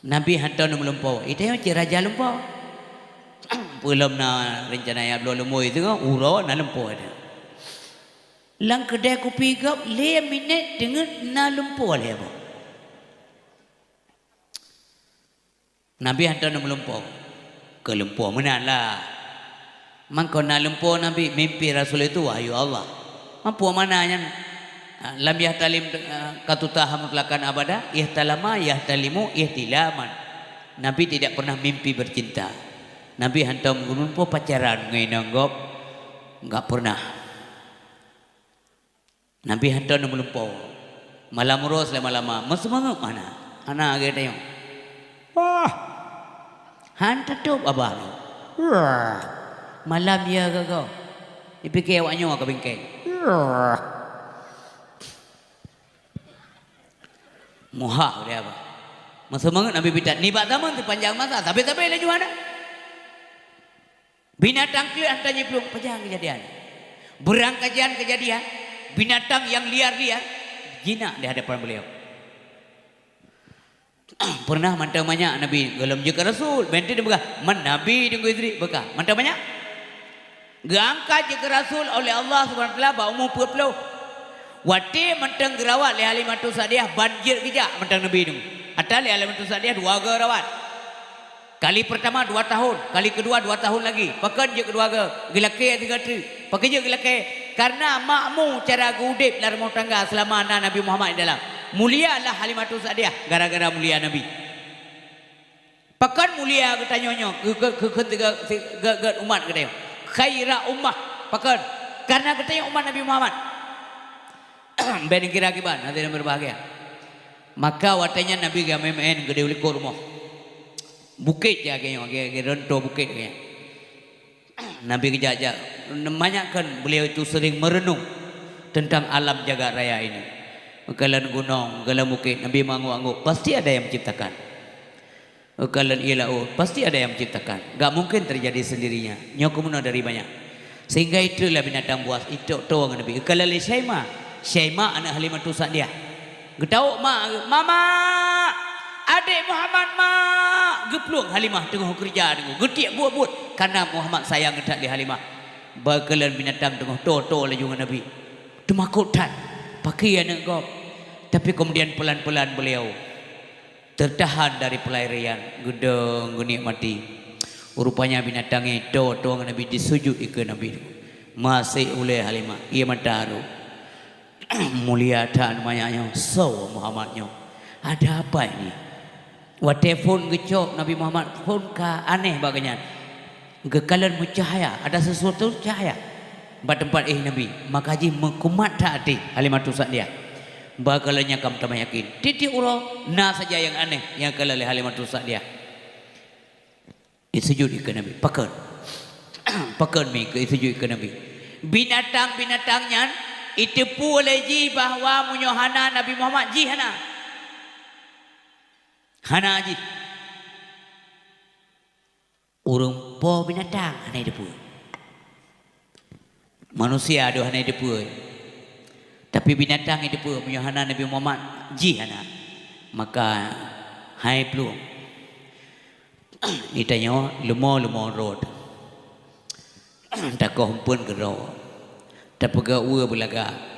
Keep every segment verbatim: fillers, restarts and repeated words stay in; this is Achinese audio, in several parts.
Nabi hantom neumeulimpô. Ita nyoe cit raja limpô. Peulom na rencana nyang bloe leumui teungoh uroe na limpô ada. Lam keudè kupi gob lhèe minèt teungeut na limpô lhèe boh. Nabi hantom neumeulimpô. Keu limpô meunan lah. Mangkon na limpô Nabi, mimpi Rasul itu wahyu Allah. Mampu mana nyan? Ah, lam yahtalim, ah, katuta hamutlakan abada, ihtalama, yahtalimu, ihtilaman. Nabi tidak pernah mimpi bercinta. Nabi hantom geulimpô pacaran ngon inong gob, enggak pernah. Nabi hantom neumeulimpô. Malam uroe seulama-lama, meuseumeungeup hana. Hana lagèe tanyoe. Wah! Han tatôb babah lom. Wah! Malam ya gogo. Dipike awak nyoe ka bingkeng. Wah! Muhah dia apa? Meuseumeungeup Nabi bitat. Nibak zaman sipanjang masa, sabe-sabe laju hana. Binatang kleuet hantom jiplueng, pajan keujadian. Beurangkajan keujadian, binatang nyang liar-liar jinak di hadapan beliau. Pernah mantong manyak Nabi gohlom jeuet keu Rasul, bènti dipeugah, "Man Nabi deungon Idris," beuka. Mantong manyak? Geuangkat jeuet keu Rasul oleh Allah Subhanahu wa Taala bak umu peuet ploh. Watèe mantong geurawat lé Halimatus Sa'diyah ban jeuet geujak mantong Nabi deungon. Ata lé Halimatus Sa'diyah dua goe rawat. Kali peurtama dua tahun, kali keudua dua tahun lagi. Pakon jeuet keudua goe? Geulakèe sigoe treuk. Pakon jeuet geulakèe? Kareuna makmu cara geuudép lam rumoh tangga seulama na Nabi Muhammad di dalam. Mulia lah Halimatus Sa'diyah gara-gara mulia Nabi. Pakon mulia geutanyoe nyoe keu, keu, keu, keu tiga, si, geu, geu umat geutanyoe? Khaira ummah. Pakon? Kareuna geutanyoe umat Nabi Muhammad. Bèk neukira kiban, hadirin berbahagia. Maka watèe nyan Nabi geumeu'en-meu'en geudeh u likôt rumoh. Bukét jak lagèe nyoe, lagèe, lagèe reunto bukét lagèe nyan. Nabi geujak-jak, manyak kan beliau itu sering merenung tentang alam jagat raya ini. Meukalon gunong, meukalon bukét, Nabi meuangguk-angguk, pasti ada yang menciptakan. Meukalon ié laôt, pasti ada yang menciptakan. Gak mungkin terjadi sendirinya. Nyoe keumeunang dari banyak. Sehingga itulah binatang buas, itok-tok ngon Nabi. Meukalon lé Syaimah. Syaimah aneuk Halimatus Sa'diyah. Geutawök mak, "Mama! Adék Muhammad, Mak!" Geuplueng Halimah teungoh keureuja deungoe. Geutiek buet-buet. Kareuna Muhammad sayang that lé Halimah. Beukalon binatang teungoh to-to laju ngon Nabi. Teumakot that. Pakri aneuk gob. Tapi kemudian pelan-pelan beliau tertahan dari pelarian, geudong geunikmati. Rupanya binatang nyan to-to ngon Nabi, disujut ikeue Nabi. Maséh ulèe Halimah, ié mata rhot. Mulia that manyak nyoe, soe Muhammad nyoe? Ada apa ini? Watèe phon geucok Nabi Muhammad, phon ka aneh bak geuhnyan. Geukalon meucahya, ada sesuatu cahya bak teumpat éh Nabi. Maka jih meukumat that até Halimatus Sa'diyah. Bak kalon nyan ka meutamah yakin. Tiep-tiep uroe na saja nyang aneh nyang kalon lé Halimatus Sa'diyah. Disujut ikeue Nabi. Pakon? Pakon mi keu disujut ikeue Nabi? Binatang-binatang nyan jiteupeue lé jih bahwa meunyoe hana Nabi Muhammad, jih hana. Hana jih. Ureueng po binatang hana jiteupeue. Manusia deuh hana jiteupeue. Tapi binatang jiteupeue, meunyoe hana Nabi Muhammad, jih hana. Maka hai plueng. Geutanyoe leumo-leumo rot. Takoh umpeuen keudroe. Tapeugah ueh beulagak.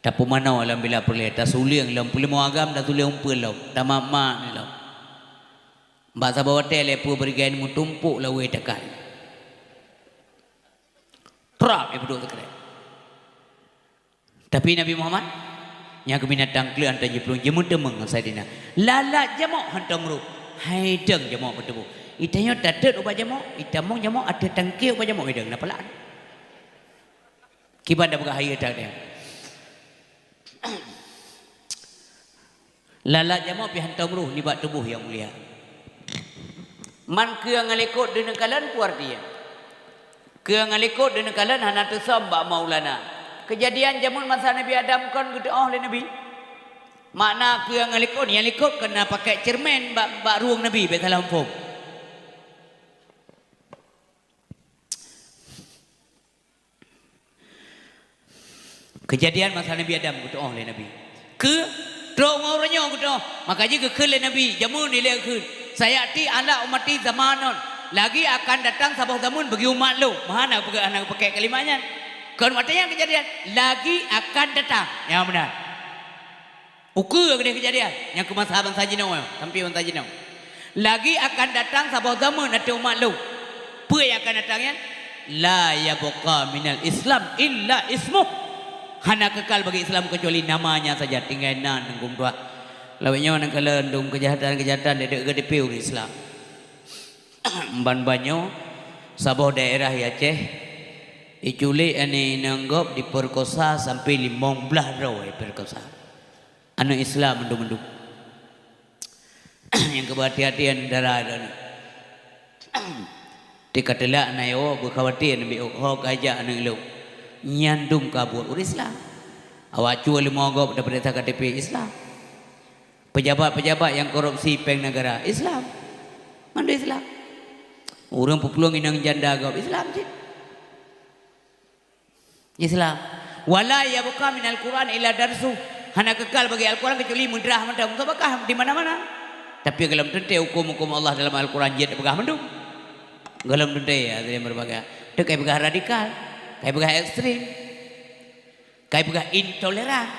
Tapeumanoe lam bila peureulèe, tasulieng lom peuleumô agam, tasulieng umpeuen lom, tamat-mat lom. Bak saboh watèe lé peue beureugai meutumpôk lawé takai. Trap, ipeudôk teukrek. Tapi Nabi Muhammad, nyan keuh binatang kleuet hantom jiplueng, jimeuteumèe ngon Saidina. Lalat jamok hantom rôh, hai deueng jamok meutuboh. Geutanyoe tatot ubak jamok, itamong jamok ateueh tangke ubak jamok, hai deueng na peulat. Kiban tapeugah hai that deueng. Lalat jamok pih hantom rôh nibak tuboh nyang mulia. Man keue ngon likot deuneukalon peue arti nyan? Keue ngon likot deuneukalon hana teusöm bak Maulana. Keujadian jameun masa Nabi Adam kon geuteu'oh lé Nabi. Makna keue ngon likot, nyang likot kon na pakèk ceureumen bak, bak rueng Nabi, bèk salah muphom. Keujadian masa Nabi Adam geuteu'oh lé Nabi. Keue, Trok ngon uroe nyoe geutanyoe. Maka jih geukheun lé Nabi, jameun ilée geukheun, "Sayati ala ummati zamanun." Lagi akan datang saboh zameun bagi umat lôn. Meuhana geupeugah, hana geupakèk kalimat nyan. Kon watèe nyan keujadian, lagi akan datang. Nyang meunan. Ukeue keudeh keujadian nyang keu masa bansa jinoe, sampoe bansa jinoe. Lagi akan datang saboh zameun ateueh umat lôn. Peue nyang akan datang nyan? "La yabqa minal Islam illa ismuh." Hana keukal bagi Islam keucuali namanya saja, tinggai nan teungku meutuah. Lawét nyoe nyang kalon dum keujahatan-keujahatan deuek-deuek geudipiu ureuëng Islam. Ban-ban nyoe saboh daerah di Aceh, iculék aneuk inong gob, dipeurkosa sampoe limong blaih droe dipeurkosa. Aneuk Islam mandum-mandum. Nyang keu beuhati-hati dara droeneuh. Teuka teulak na yo beukhawatir nibak ho ka jak aneuk lôn. Nyan dum ka buet ureuëng Islam. Awak cue leumo gob dapeuriksa K T P Islam. Pejabat-pejabat nyang korupsi péng negara Islam. Mandum Islam. Ureuëng peuplueng inong janda gob Islam cit. Islam. "Wala yabqa minal Qur'an illa darsu." Hana keukal bagi Al-Quran kecuali meudrah mantong, meutabakah di mana-mana. Tapi golom teuntée huköm-huköm Allah dalam Al-Quran jeuet peugah mandum. Golom teuntée ya, ada yang berbahaya. Tu kai peugah radikal, kai peugah ekstrem, kai peugah intoleran.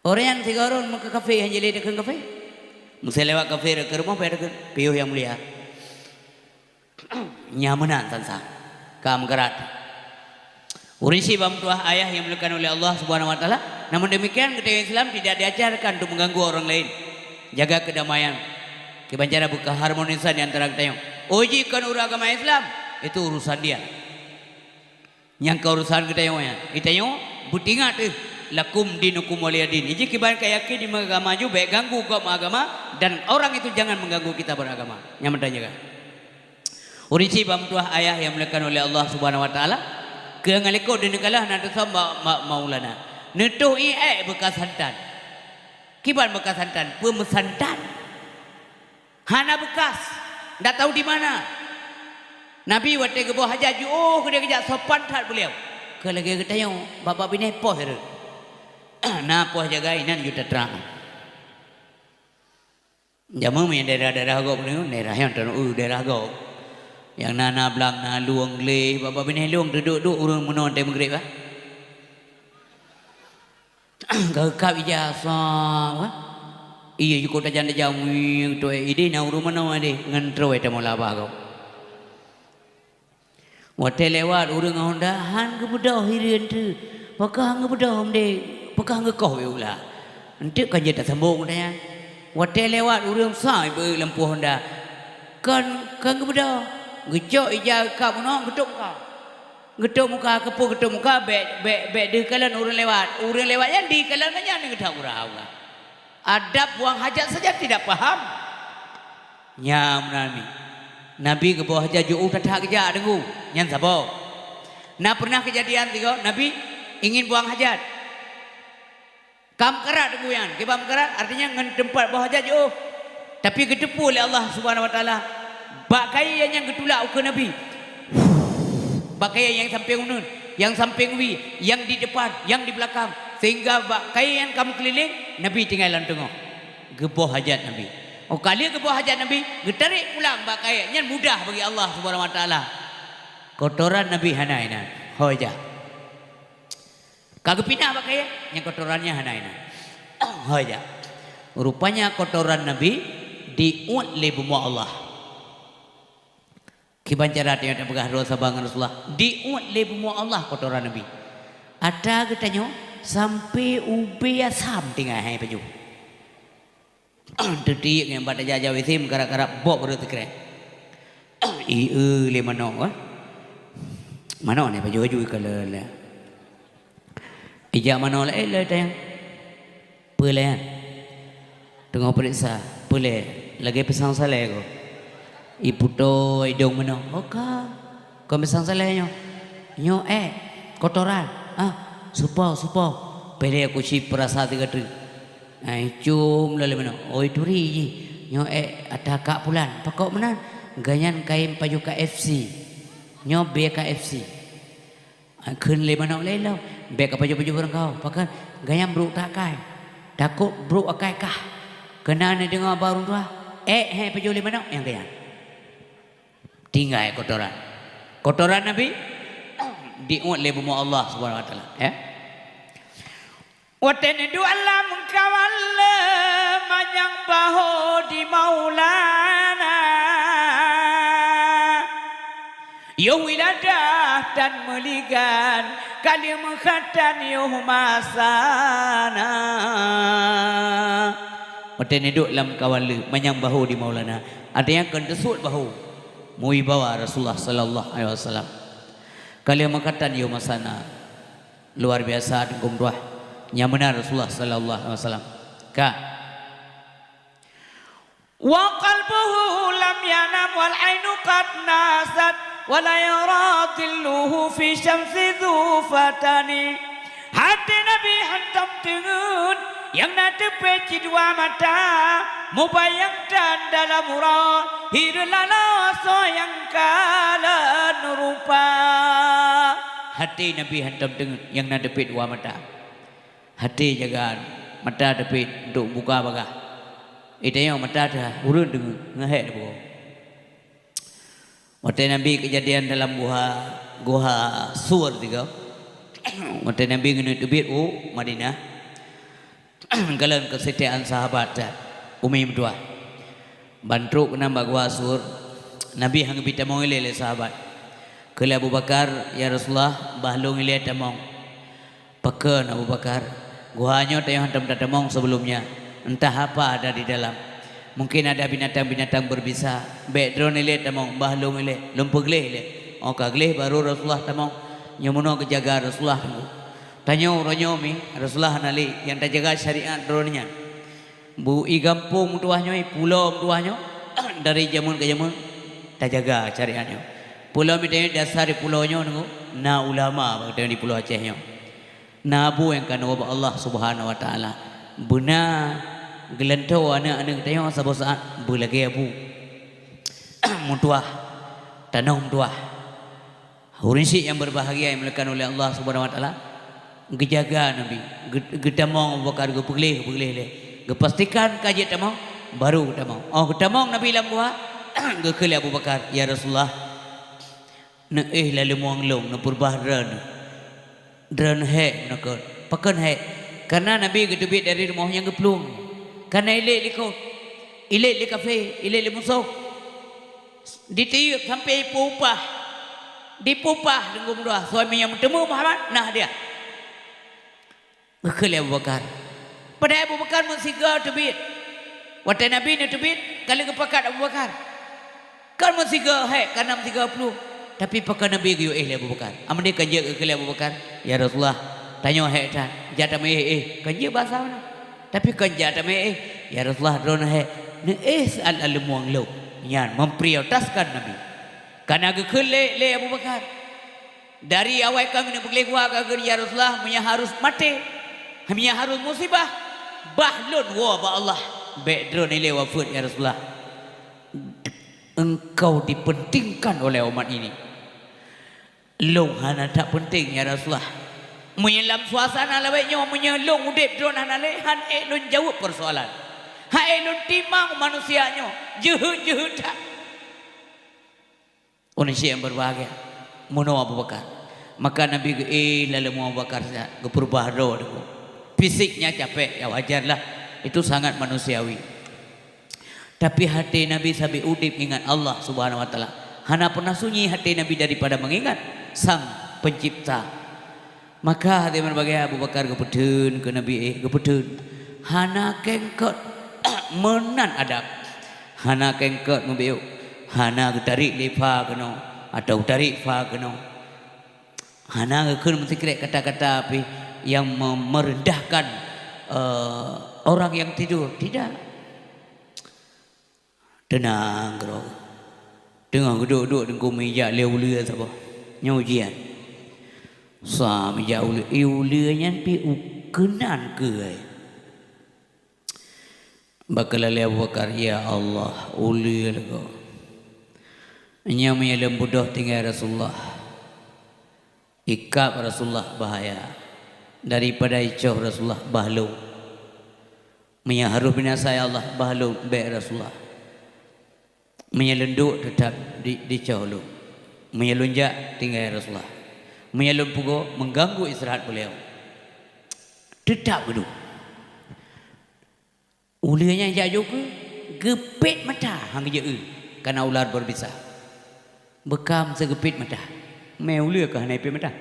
Orang nyang sigoe ureuëng meukeukafé han jilé dikheun kafé. Meusé lewat kafé dikheun rumoh payah dikheun, piôh nyang mulia. Nyan meunan sansa. Ka meugarat. Ureuëng syiek bak meutuah ayah nyang dimuliakan oleh Allah Subhanahu wa Taala, namun demikian geutanyoe Islam tidak diajarkan untuk mengganggu orang lain. Jaga kedamaian. Kiban cara beukeharmonisan di antara geutanyoe. Oh jih kon ureuëng agama Islam, itu urusan dia. Nyang ka urusan geutanyoe nyan. Geutanyoe beutingat teuh, "Lakum dinukum waliyadin." Iji kiban ka yakin di agama ju, bék ganggu gob agama, dan orang itu jangan mengganggu kita beragama. Nyang meutanyoe kan. Ureuëng syiek bak meutuah ayah nyang dimuliakan oleh Allah Subhanahu wa Taala, keu ngaleko di neukalah na teusam ma-, ma-, maulana. Neutoh ié ék beukas santan. Kiban beukas santan, peumeusantan. Hana beukas, ndak tahu di mana. Nabi watée geuboh hajat jiôh keudeh geujak sopan that beuliau. Keu lagée geutanyoe, babah binéh poh reuet. Na poh jagai nan ju tatra. Jameun meunyoe daerah-daerah gob nyoe, daerah nyang tanoh, daerah gob. Nyang na, na blang, na lueng gleh, babah binéh lueng teuduek-duek ureuëng meunoe teuh meugreb bah. Ka geukab ija sab, kan? Iya, jukôb tajam-tajam, wing, tu, eh, ideh na ureuëng meunoe deh, ngon trôi tamong labah gob. Watée lewat ureuëng ngon honda, han geubeudôh hireuen teuh. Pakon han geubeudôh, mdeh, pakon han geukoh wéh ula. Eunteuk kan jeuet tasambong geutanyan. Watée lewat ureuëng sa ibeu lampôh honda. Kon, kon geubeudôh. Geucok ija geukab meunoe, geutôb muka. Geutôb muka, keupeue geutôb muka, bék, bék, bék deuh kalon ureuëng lewat. Ureuëng lewat nyan dikalon ngon nyan geutôb muka. Adab buang hajat saja tidak paham. Nyan meunan mi. Nabi geuboh hajat jiôh that-that geujak deungoe. Nyan saboh. Na pernah kejadian tiga, Nabi ingin buang hajat. Ka meukarat deungoe nyan, kiban meukarat, artinya ngon teumpat boh hajat jiôh. Tapi geuteupeue lé Allah Subhanahu wa Taala, bak kayée nyan geutulak ukeue Nabi. Bak kayée nyang sampéng uneuen, nyang sampéng wie, nyang di depan, nyang di beulakang, sehingga bak kayée nyan ka meukeulileng, Nabi tinggai lam teungoh. Geuboh hajat Nabi. Oh, ka lheueh geuboh hajat Nabi, geutarek pulang bak kayée nyan mudah bagi Allah Subhanahu wa Taala. Kotoran Nabi hana inan. Ho ija. Ka geupinah bak kayée, nyang kotoran nyan hana inan. Ho ija. Rupanya kotoran Nabi diuet lé bumoe Allah. Kiban cara tanyoe tapeugah droe saban ngon Rasulullah, diuet lé bumoe Allah kotoran Nabi. Atra geutanyoe sampoe ubé asam tinggai hai pajoh. Teutiek ngon bak tajak-jak W C meukarat-karat bob rot teukrek. Ie lé manok, eh. Manok ni pajoh-pajoh ikalon lé. Ijak manok laén lé tayang. Peue lé nyan? Teungoh peuriksa. Peue lé? Lagée pisang salée ko. Iputôh idong manok. Oh ka. Kon pisang salée nyoe. Nyoe ék. Kotoran. Ah, supoh, supoh. Pih lé aku cit peurasa sigoe treuk. Ai, cum lom lé manok. Oi, turi jih. Nyoe ék ata kak pulan. Pakon meunan? Gobnyan kayém pajoh K F C. Nyoe bie K F C. Ai, kheun lé manok lé lom. Bék ka pajoh-pajoh barangkaho. Pakon? Gobnyan brôk takai. Takot brok akai kah. Keunan neudeungoe bak ureuëng tuha, ék hai pajoh lé manok nyang keu nyan. Tinggai kotoran. Kotoran Nabi diuet lé bumoe Allah Subhanahu Wa Taala, ya. Watée neuduek lam kawan le manyang bahô di Maulana. Yoh wiladah tan meuligan, ka lheueh meukhatan yoh masana. Watée neuduek lam kawan le manyang bahô di Maulana, artinya kon teusut bahô meuwibawa Rasulullah sallallahu alaihi wasallam. Ka lheueh meukhatan yoh masana. Luar biasa teungku meutuah. Nyang meunan Rasulullah sallallahu alaihi wasallam. Ka. Wa qalbuhu lam yanam wal ainu qad nasat, wa la yara dhilluhu fi syamsi dhu fatani. Até Nabi hantom teungeut, nyang na teupéh cit dua mata, mubayang tan dalam uroe, hireuen laloe soe nyang kalon rupa. Até Nabi hantom teungeut, nyang na teupéh dua mata. Até jagaan, mata teupéh untuk buka bagaih. Itanyoe mata teuh ureuëng deungoe, ngeuhek neubuka. Watée Nabi keujadian dalam guha, guha Sur tiga. Watée Nabi keuneuk teubiet u Madinah, kalon keusetiaan sahabat that, umi meutuah. Ban trok keunan bak guha Sur, Nabi hana geubri tamong ilée lé sahabat. Kheun lé Abu Bakar, "Ya Rasulullah, bah lôn ilée tamong." "Pakon Abu Bakar, guha nyoe tanyoe hantom tatamong sebelumnya. Entah apa ada di dalam. Mungkin ada binatang-binatang berbisa. Bék droeneuh ilée tamong, bah lôn ilée, lôn peugleh ilée." Oh ka gleh baru Rasulullah tamong. Nyoe meunoe geujaga Rasulullah teungku. Tanyoe uroe nyoe mi, Rasulullah hana lé, nyang tajaga syariat droeneuh nyan. Bu i gampông meutuah nyoe, i pulo meutuah nyoe, dari jameun keu jameun tajaga syariat nyoe. Pulo mi tanyoe dasar di pulo nyoe teungku, na ulama bak tanyoe di Pulo Aceh nyoe. Na abu nyang ka neuwoe bak Allah Subhanahu Wa Taala. Beuna geulantoe aneuëk-aneuëk geutanyoe saboh saát beulagée abu. Meutuah, tanoh meutuah. Ureuëng syik nyang berbahagia yang dimuliakan oleh Allah Subhanahu Wa Taala, geujaga Nabi, geu-, geutamong Abu Bakar, geupeugléh, geupeugléh lé. Geupastikan ka jeuet tamong, baru geutamong. Oh geutamong Nabi lam guha, geukheun lé Abu Bakar, "Ya Rasulullah, neuéh laleumoeng lôn, neupeurubah droeneuh. Droeneuh hék meunan kon." "Pakon hék?" "Kareuna Nabi geuteubiet dari rumoh nyang geuplueng. Kareuna ilét likot, ilét lé kafé, ilét lé musoh. Ditiyeuk sampoe ipeu-upah. Dipeu-upah teungku meutuah, soe nyang meuteumé Muhammad na hadiah." Geukheun lé Abu Bakar. Padahai Abu Bakar meusigoe teubiet. Watée Nabi neuteubiet, ka lheueh geupakat Abu Bakar. Kon meusigoe hék, kareuna meusigoe plueng. Tapi pakon Nabi geuyue éh lé Abu Bakar. Amaneueh kon jeuet geukheun lé Abu Bakar, "Ya Rasulullah, tanyoe hék that, jak tameuéh-éh." Kon jeuet basa meunan. Tapi kon jak tameuéh-éh, "Ya Rasulullah, droeneuh hék." "Neuéh saát laleumoeng lôn." Nyan memprioritaskan Nabi. Kareuna geukheun lé, lé Abu Bakar. Dari awai ka keuneuk peugleh guha ka kheun, "Ya Rasulullah, meunyoe harus maté, meunyoe harus musibah, bah lôn woe bak Allah. Bék droeneuh ilée wafeuet, ya Rasulullah. Engkau dipentingkan oleh umat ini. Lôn hana that penting, ya Rasulullah. Meunyoe lam suasana lawét nyoe, meunyoe lôn udeb droeneuh hana lé, han ék lôn jaweueb persoalan. Han ék lôn timang manusia nyoe, jeuheut-jeuheut that." Ureuëng syik nyang berbahagia, meunoe Abu Bakar. Maka Nabi geuéh laleumoeng Abu Bakar siat, geupeurubah droe teungku. Fisiknya capek, ya wajarlah. Itu sangat manusiawi. Tapi até Nabi sabe udeb ingat Allah Subhanahu Wa Taala. Hana pernah sunyi até Nabi daripada mengingat Sang Pencipta. Maka hati meubagée Abu Bakar geupeutheun keu Nabi, éh, geupeutheun. Hana kengkot meunan adab. Hana kengkot meubiôk. Hana geutarék lé fa keunoe atau geutarék fa keunoe. Hana geukheun meusikrek kata-kata pih nyang me-, merendahkan, eh, orang yang tidur. Tidak. Teunang keudroe. Teungoh geuduek-duek teungku meujak lé uleue saboh. Nyoe ujian. Sa meujak uleue, i uleue nyan pih u keunan keu ai. Bak keulalé Abu Bakar, "Ya Allah, uleue lagoe. Nyoe meunyoe lôn beudôh tinggai Rasulullah." Ikab Rasulullah bahaya. Daripada icoh Rasulullah bah lôn. Meunyoe harôh binasa, ya Allah, bah lôn bék, Rasulullah. Meunyoe lôn duek, teutab di, dicoh lôn. Meunyoe lôn jak, tinggai, Rasulullah. Meunyoe lôn peugoe, mengganggu istirahat beliau. Teutab geuduek. Uleue nyan jak jok keu, geupet mata, han geujeuet eu, kana ular berbisa. Beukam sigeupet mata. Mé uleue ka hana ipet mata.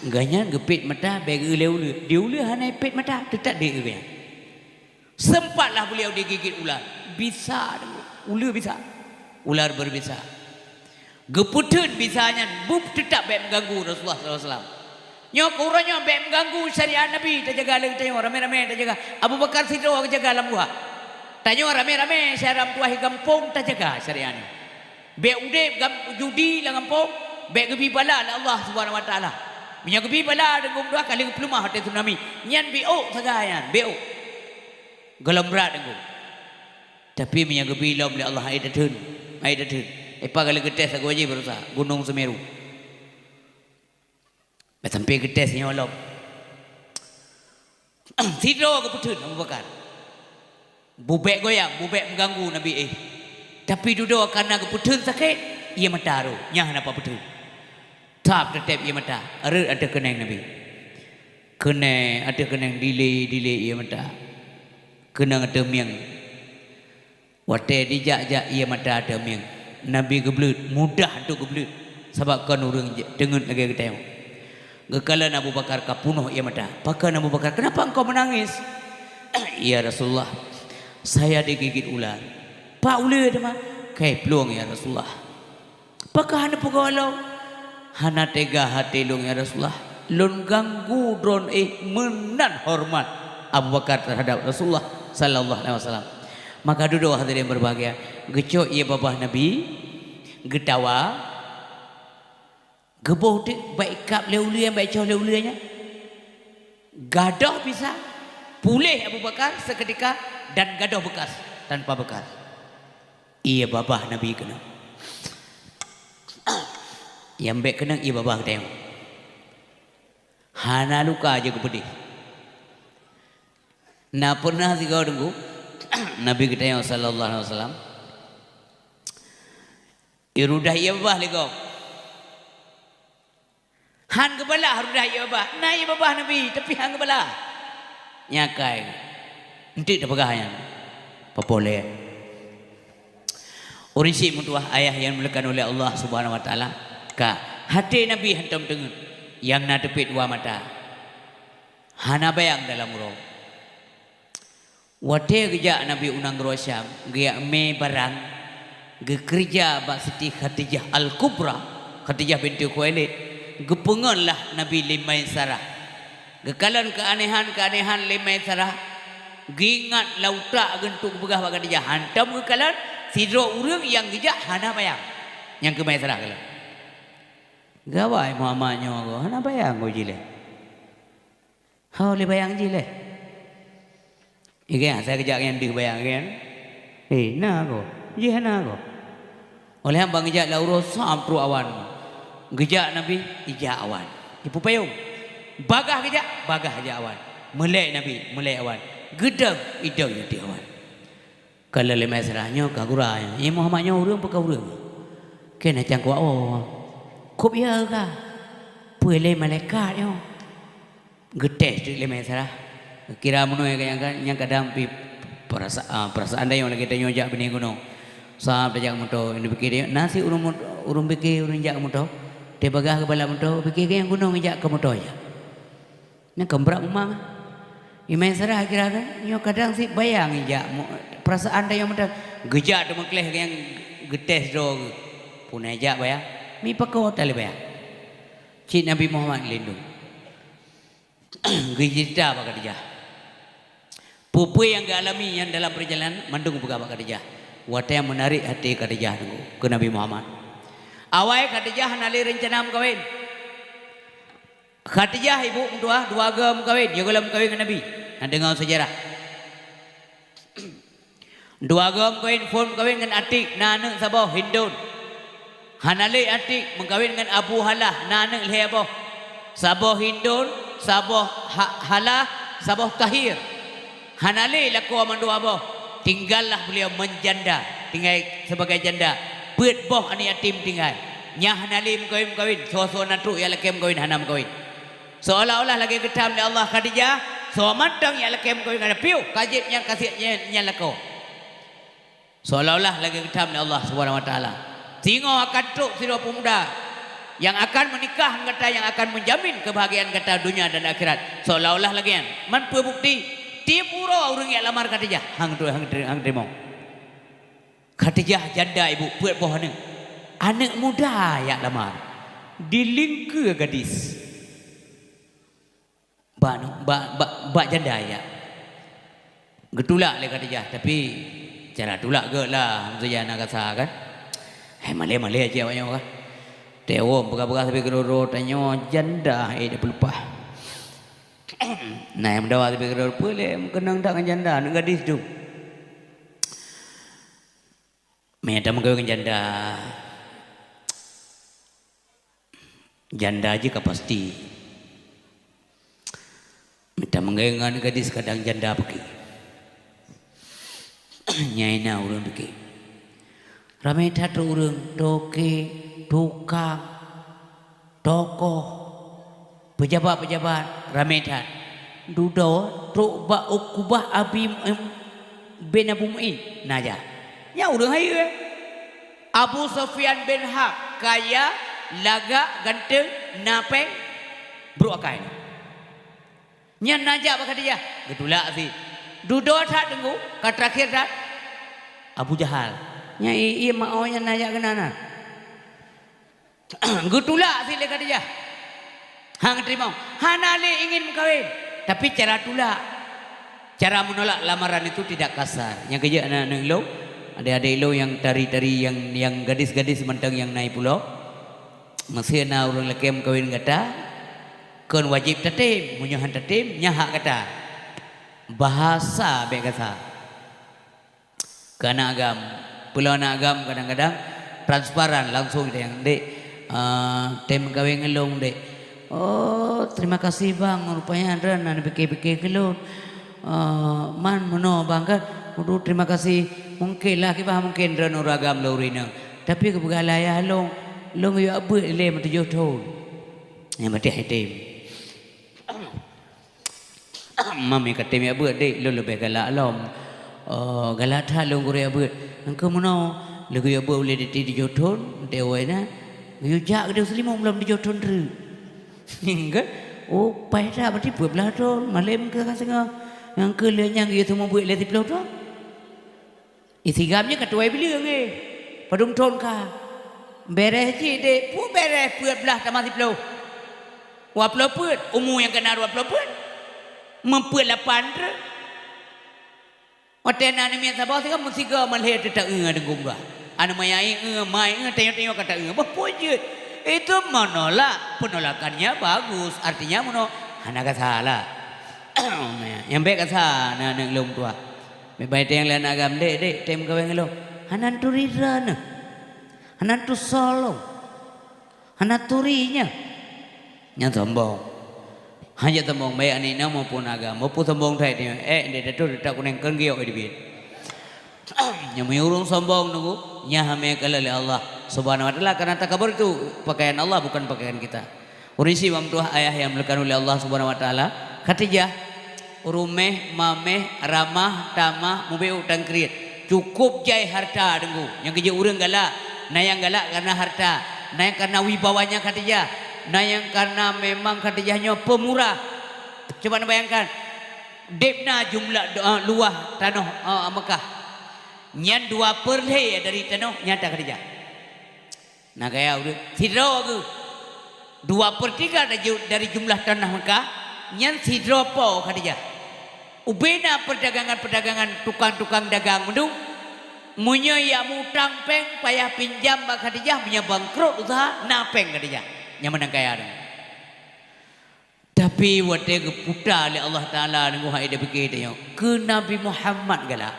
Gobnyan geupet mata, bék geu lé uleue. Di uleue hana ipet mata, teutab di gobnyan. Sempatlah beliau digigit ular. Bisa, uleue bisa. Ular berbisa. Geupeutheun bisa nyan, bup teutab bék meuganggu Rasulullah sallallahu alaihi wasallam. Nyoe keu uroe nyoe bék meuganggu syariat Nabi, tajaga lé geutanyoe, ramé-ramé tajaga. Abu Bakar sidroe geujaga lam guha. Tanyoe ramé-ramé, syedara meutuah gampông tajaga syariat nyoe. Bék udeb gam-, judi lam gampông, bék geubi bala lé Allah Subhanahu wa Taala. Meunyoe geubi bala, deungon dua kali geupeuleumah watée tsunami, nyan biôk sagai nyan, biôk. Gohlom brat deungon. Tapi meunyoe geubi lom lé Allah, hai tatheun, hai tatheun. Ipa kali geutés sagoe jih baroesa, Gunong Semeru. Bah sampai geutés nyoe lom. Sidroe geupeutheun Abu Bakar. Bubek goyang, bubek meuganggu Nabi éh. Tapi dudoe kana geupeutheun sakét, ié mata roh, nyan hana pat peutheun. Thab teuteb ié mata, rhot ateueh keuneng Nabi. Keuneng, ateueh keuneng dilée, dilée ié mata. Keuneng ateueh mieng. Watée jijak-jak ié mata ateueh mieng, Nabi geubleuet, mudah untuk geubleuet, sabab kon ureuëng je-, teungeut lagée geutanyoe. Geukalon Abu Bakar ka punoh ié mata. Pakon Abu Bakar, "Kenapa engkau menangis?" "Ya Rasulullah, saya digigit ular." "Pat uleue teuma?" "Kai plueng, ya Rasulullah." "Pakon hana peugoe lom?" "Hana teuga até lôn, ya Rasulullah. Lôn ganggu droeneuh meunan horeumat Abu Bakar teuhadab Rasulullah sallallahu alaihi wasallam." Maka dudoe, hadirin berbahagia, geucok ié babah Nabi, geutawa, geuboh teuk, bék ikab lé uleue nyan, bék coh lé uleue nyan. Gadôh bisa, puléh Abu Bakar seketika dan gadôh bekas, tanpa bekas. Ié babah Nabi keunong. Nyang bék keunong ié babah geutanyoe. Hana luka jeuet keupeudeh. Na pernah sigoe teungku, Nabi geutanyoe sallallahu alaihi wasallam, irudah ié babah lé gob. Han geubalah rudah ié babah. Na ié babah Nabi, tapi han geubalah. Nyakai. Enteuk tapeugah nyan. Papoh lé. Ureuëng syiek meutuah ayah nyang dimuliakan oleh Allah Subhanahu wa Taala, ka, até Nabi hantom teungeut, nyang na teupet dua mata. Hana bayang dalam uroe. Watée geujak Nabi u nanggroe Syam, geujak mé barang, geukeureuja bak Siti Khadijah Al-Kubra, Khadijah binti Khuwailid, geupeungon lah Nabi lé Maisarah. Geukalon keuanehan-keuanehan lé Maisarah, geuingat lam utak geuh untuk geupeugah bak Khadijah, hantom geukalon sidroe ureuëng nyang geujak hana bayang. Nyang keu Maisarah kalon. Gawai Muhammad nyoe goe, hana bayang goe jih lé. Ho lé bayang jih lé. Ikan, asai geujak ngon deuh bayang kan? Eh, na goe. Jih na goe. Óh lheueh ban geujak lam uroe Syam trok awan. Geujak Nabi, ijak awan. Ipupayong. Bagaih geujak, bagaih jak awan. Meulek Nabi, meulek awan. Geudong, idong ateueh awan. Ka lheueh lé Maisarah nyoe ka gura nyoe. Ié Muhammad nyoe ureuëng peu ka ureuëng? Keu na cangkok woe. Kôb ya ka. Peue lé malaikat nyoe? Geutés teuk lé Maisarah. Kira meunyoe nyang ka-, nyang kadang pih perasa-, ah, perasaan tanyoe lagée tanyoe jak binéh gunong. Sab tajak moto, na pike, na sit ureuëng mot-, ureuëng pike ureuëng jak moto. Teupeugah keu bala moto, pike keu nyang gunong jak keu moto jak. Nyan kon brat memang. Ié Maisarah kira kan, nyoe kadang sit bayang ijak, mo-, perasaan tanyoe meunan. Geujak teumeukleh nyang geutés droe geuh. Puna jak bayang, mi pakon talé bayang. Cit Nabi Muhammad lindong. Geuceurita bak Khadijah. Peue-peue nyang geualami nyan dalam perjalanan, mandum geupeugah bak Khadijah. Watée meunarék até Khadijah teungku keu Nabi Muhammad. Awai Khadijah hana lé reuncana meukawen. Khadijah ibu meutuah dua goe meukawen, ya gohlom meukawen ngon Nabi. Na deungoe seujarah. Dua goe meukawen, phon meukawen ngon Atik, na aneuëk saboh, Hindun. Hana lé Atik, meukawen ngon Abu Halah, na aneuëk lhée boh. Saboh Hindun, saboh Ha-, Halah, saboh Tahir. Hana lé lakoe mandua boh, tinggallah beliau menjanda, tinggai sebagai janda. Peuet boh aneuk yatim tinggai. Nyan hana lé meukawen-meukawen, soe-soe na trok jak lakée meukawen hana meukawen. Seolah-olah lagée geutam lé Allah Khadijah, soe mantong jak lakée meukawen hana piôh, ka jeuet nyan ka siek nyan, nyan lakoe. Seolah-olah lagée geutam lé Allah Subhanahu wa Taala. Singoh akan trok sidroe peumuda nyang akan meunikah ngon gata, nyang akan meujamin keubahagiaan gata donya dan akhirat. Seolah-olah lagée nyan. Man peue bukeuti? Tiep uroe ureuëng jak lamar Khadijah. Hang tu, hang, hang teurimong. Khadijah janda ibu, peuet boh aneuk. Aneuk muda jak lamar. Dilingkeue gadis. Bak, bak, bak, bak janda jak. Geutulak lé Khadijah, tapi cara tulak gét lah, maksudnya na gasa kan. Hai malée-malée cit awaknyan kan. Teuwom peugah-peugah tapi keudroe-droe tanyoe janda, eh, dak peuleupah. Na nyang meudawa tapi keudroe, peue lé meukeunong that ngon janda, aneuk gadis tu. Meunyo tameukawen ngon janda, janda jih ka pasti. Meunyo tameukawen ngon gadis kadang janda peuki. Nyang na ureuëng pike. Ramé that ureuëng, toke, tukang, tokoh, pejabat-pejabat, ramé that. Dudoe trok bak Ukubah abi, em, bin Abu Mu'in, na jak. Nyan ureuëng hayeue. Abu Sufyan bin Harb, kaya, lagak, ganteng, na péng, brok akai. Nyan na jak bak Khadijah, geutulak sit. Dudoe that teungku, ka terakhir that Abu Jahal. Nyan i, i maoh nyan na jak keunan na. Geutulak sit lé Khadijah. Hang teurimong. Hana lé ingin meukawen. Tapi cara tulak, cara menolak lamaran itu tidak kasar. Nyang keujeuet aneuk-aneuk ilong, adek-adek ilong nyang tari-tari, nyang, nyang gadis-gadis mantong nyang na i pulo. Meusé na ureuëng lakée meukawen gata, kon wajéb tatem. Meunyoe han tatem, nyan hak gata. Bahasa bék gasa. Keu aneuk agam, peue lom aneuk agam kadang-kadang transparan langsung, "Dek, eh, tem meukawen ngon lôn, Dek." "Oh, terima kasih, Bang. Rupanya droeneuh na pike-pike keu lôn. Eh, man meunoe, Bang, kan? Waduh, terima kasih. Mungkin lah, kiban mungkin droeneuh ureuëng agam lôn ureuëng inong. Tapi keupeugah lé ayah lôn, lôn geuyue abeuet ilée meutujoh thon." Nyang maté hai tem. "Mami ka tem jak beuet, Dek, lôn leubeh galak lom." "Oh, galak that lôn gurée jak beuet." "Engkeu meunoe, lôn geuyue beuet ulée di tujoh thon, teuh awai na. Geuyue jak keudeh u Seulimong lom tujoh thon treuk." Kan? "Oh, paih that, berarti peuet blaih thon, malém keu ka singoh. Nyang keu lheueh nyan geuyue teumé beuet lé siploh thon." Isigam nyan ka tuwai bileueng, eh. Padum thon ka. Bèrèh cit, Dek. Peue bèrèh peuet blaih tamah siploh? Dua ploh peuet. Umu nyang keunan dua ploh peuet. Meupeuet lapan treuk. Watèe na aneuk miet saboh sigoe, meusigoe malhé teuteu'eu deungon bah. Aneuk meu'ah, eu, mai, eu, tanyoe-tanyoe ka ta-eu. Boh peue jeuet. Itu menolak. Penolakannya bagus. Artinya meunoe, hana gasa lah. Nyang bèk gasa na aneuk lôn tuha. Meubai teueng lé aneuk agam, "Dek, dek, tem kawén ngon lôn." "Hana turi droeneuh. Hana tusoe lôn. Hana turi nyan." Nyan sombong. Hana sombong, baik aneuk inong maupun agam. Maupun sombong that nyoe. Eh, ndék tatuh, teutab kunéng keu giok di biet. Nyan meunyoe ureueng sombong nunggu, nyan hamé kalon lé Allah Subhanahu wa Taala, karena takabur itu pakaian Allah, bukan pakaian kita. Ureueng syiek meutuah ayah yang dimuliakan oleh Allah Subhanahu wa Taala, Khadijah, ruméh, maméh, ramah, tamah, mubiôh tangkriet. Cukup jai harta deungon. Nyang keujeuet ureueng galak, na nyang galak karena harta, na nyang karena wibawanya Khadijah, na nyang karena memang Khadijah nyoe pemurah. Coba neubayangkan, deb na jumlah, eh, luwah tanoh, eh, Mekah. Nyan dua per lhèe dari tanoh nyata Khadijah. Na gaya ureueng sidroe geuh. Dua per tiga dari ju-, dari jumlah tanah Mekah, nyan sidroe po Khadijah. Ubé na perdagangan-perdagangan, tukang-tukang dagang meudung. Meunyoe jak mutang péng, payah pinjam bak Khadijah, meunyoe bangkrot useuha, na péng Khadijah. Nyan meunan kaya nyan. Tapi watèe geuputa lé Allah Taala nunggu hai dipike tanyoe, keu Nabi Muhammad galak.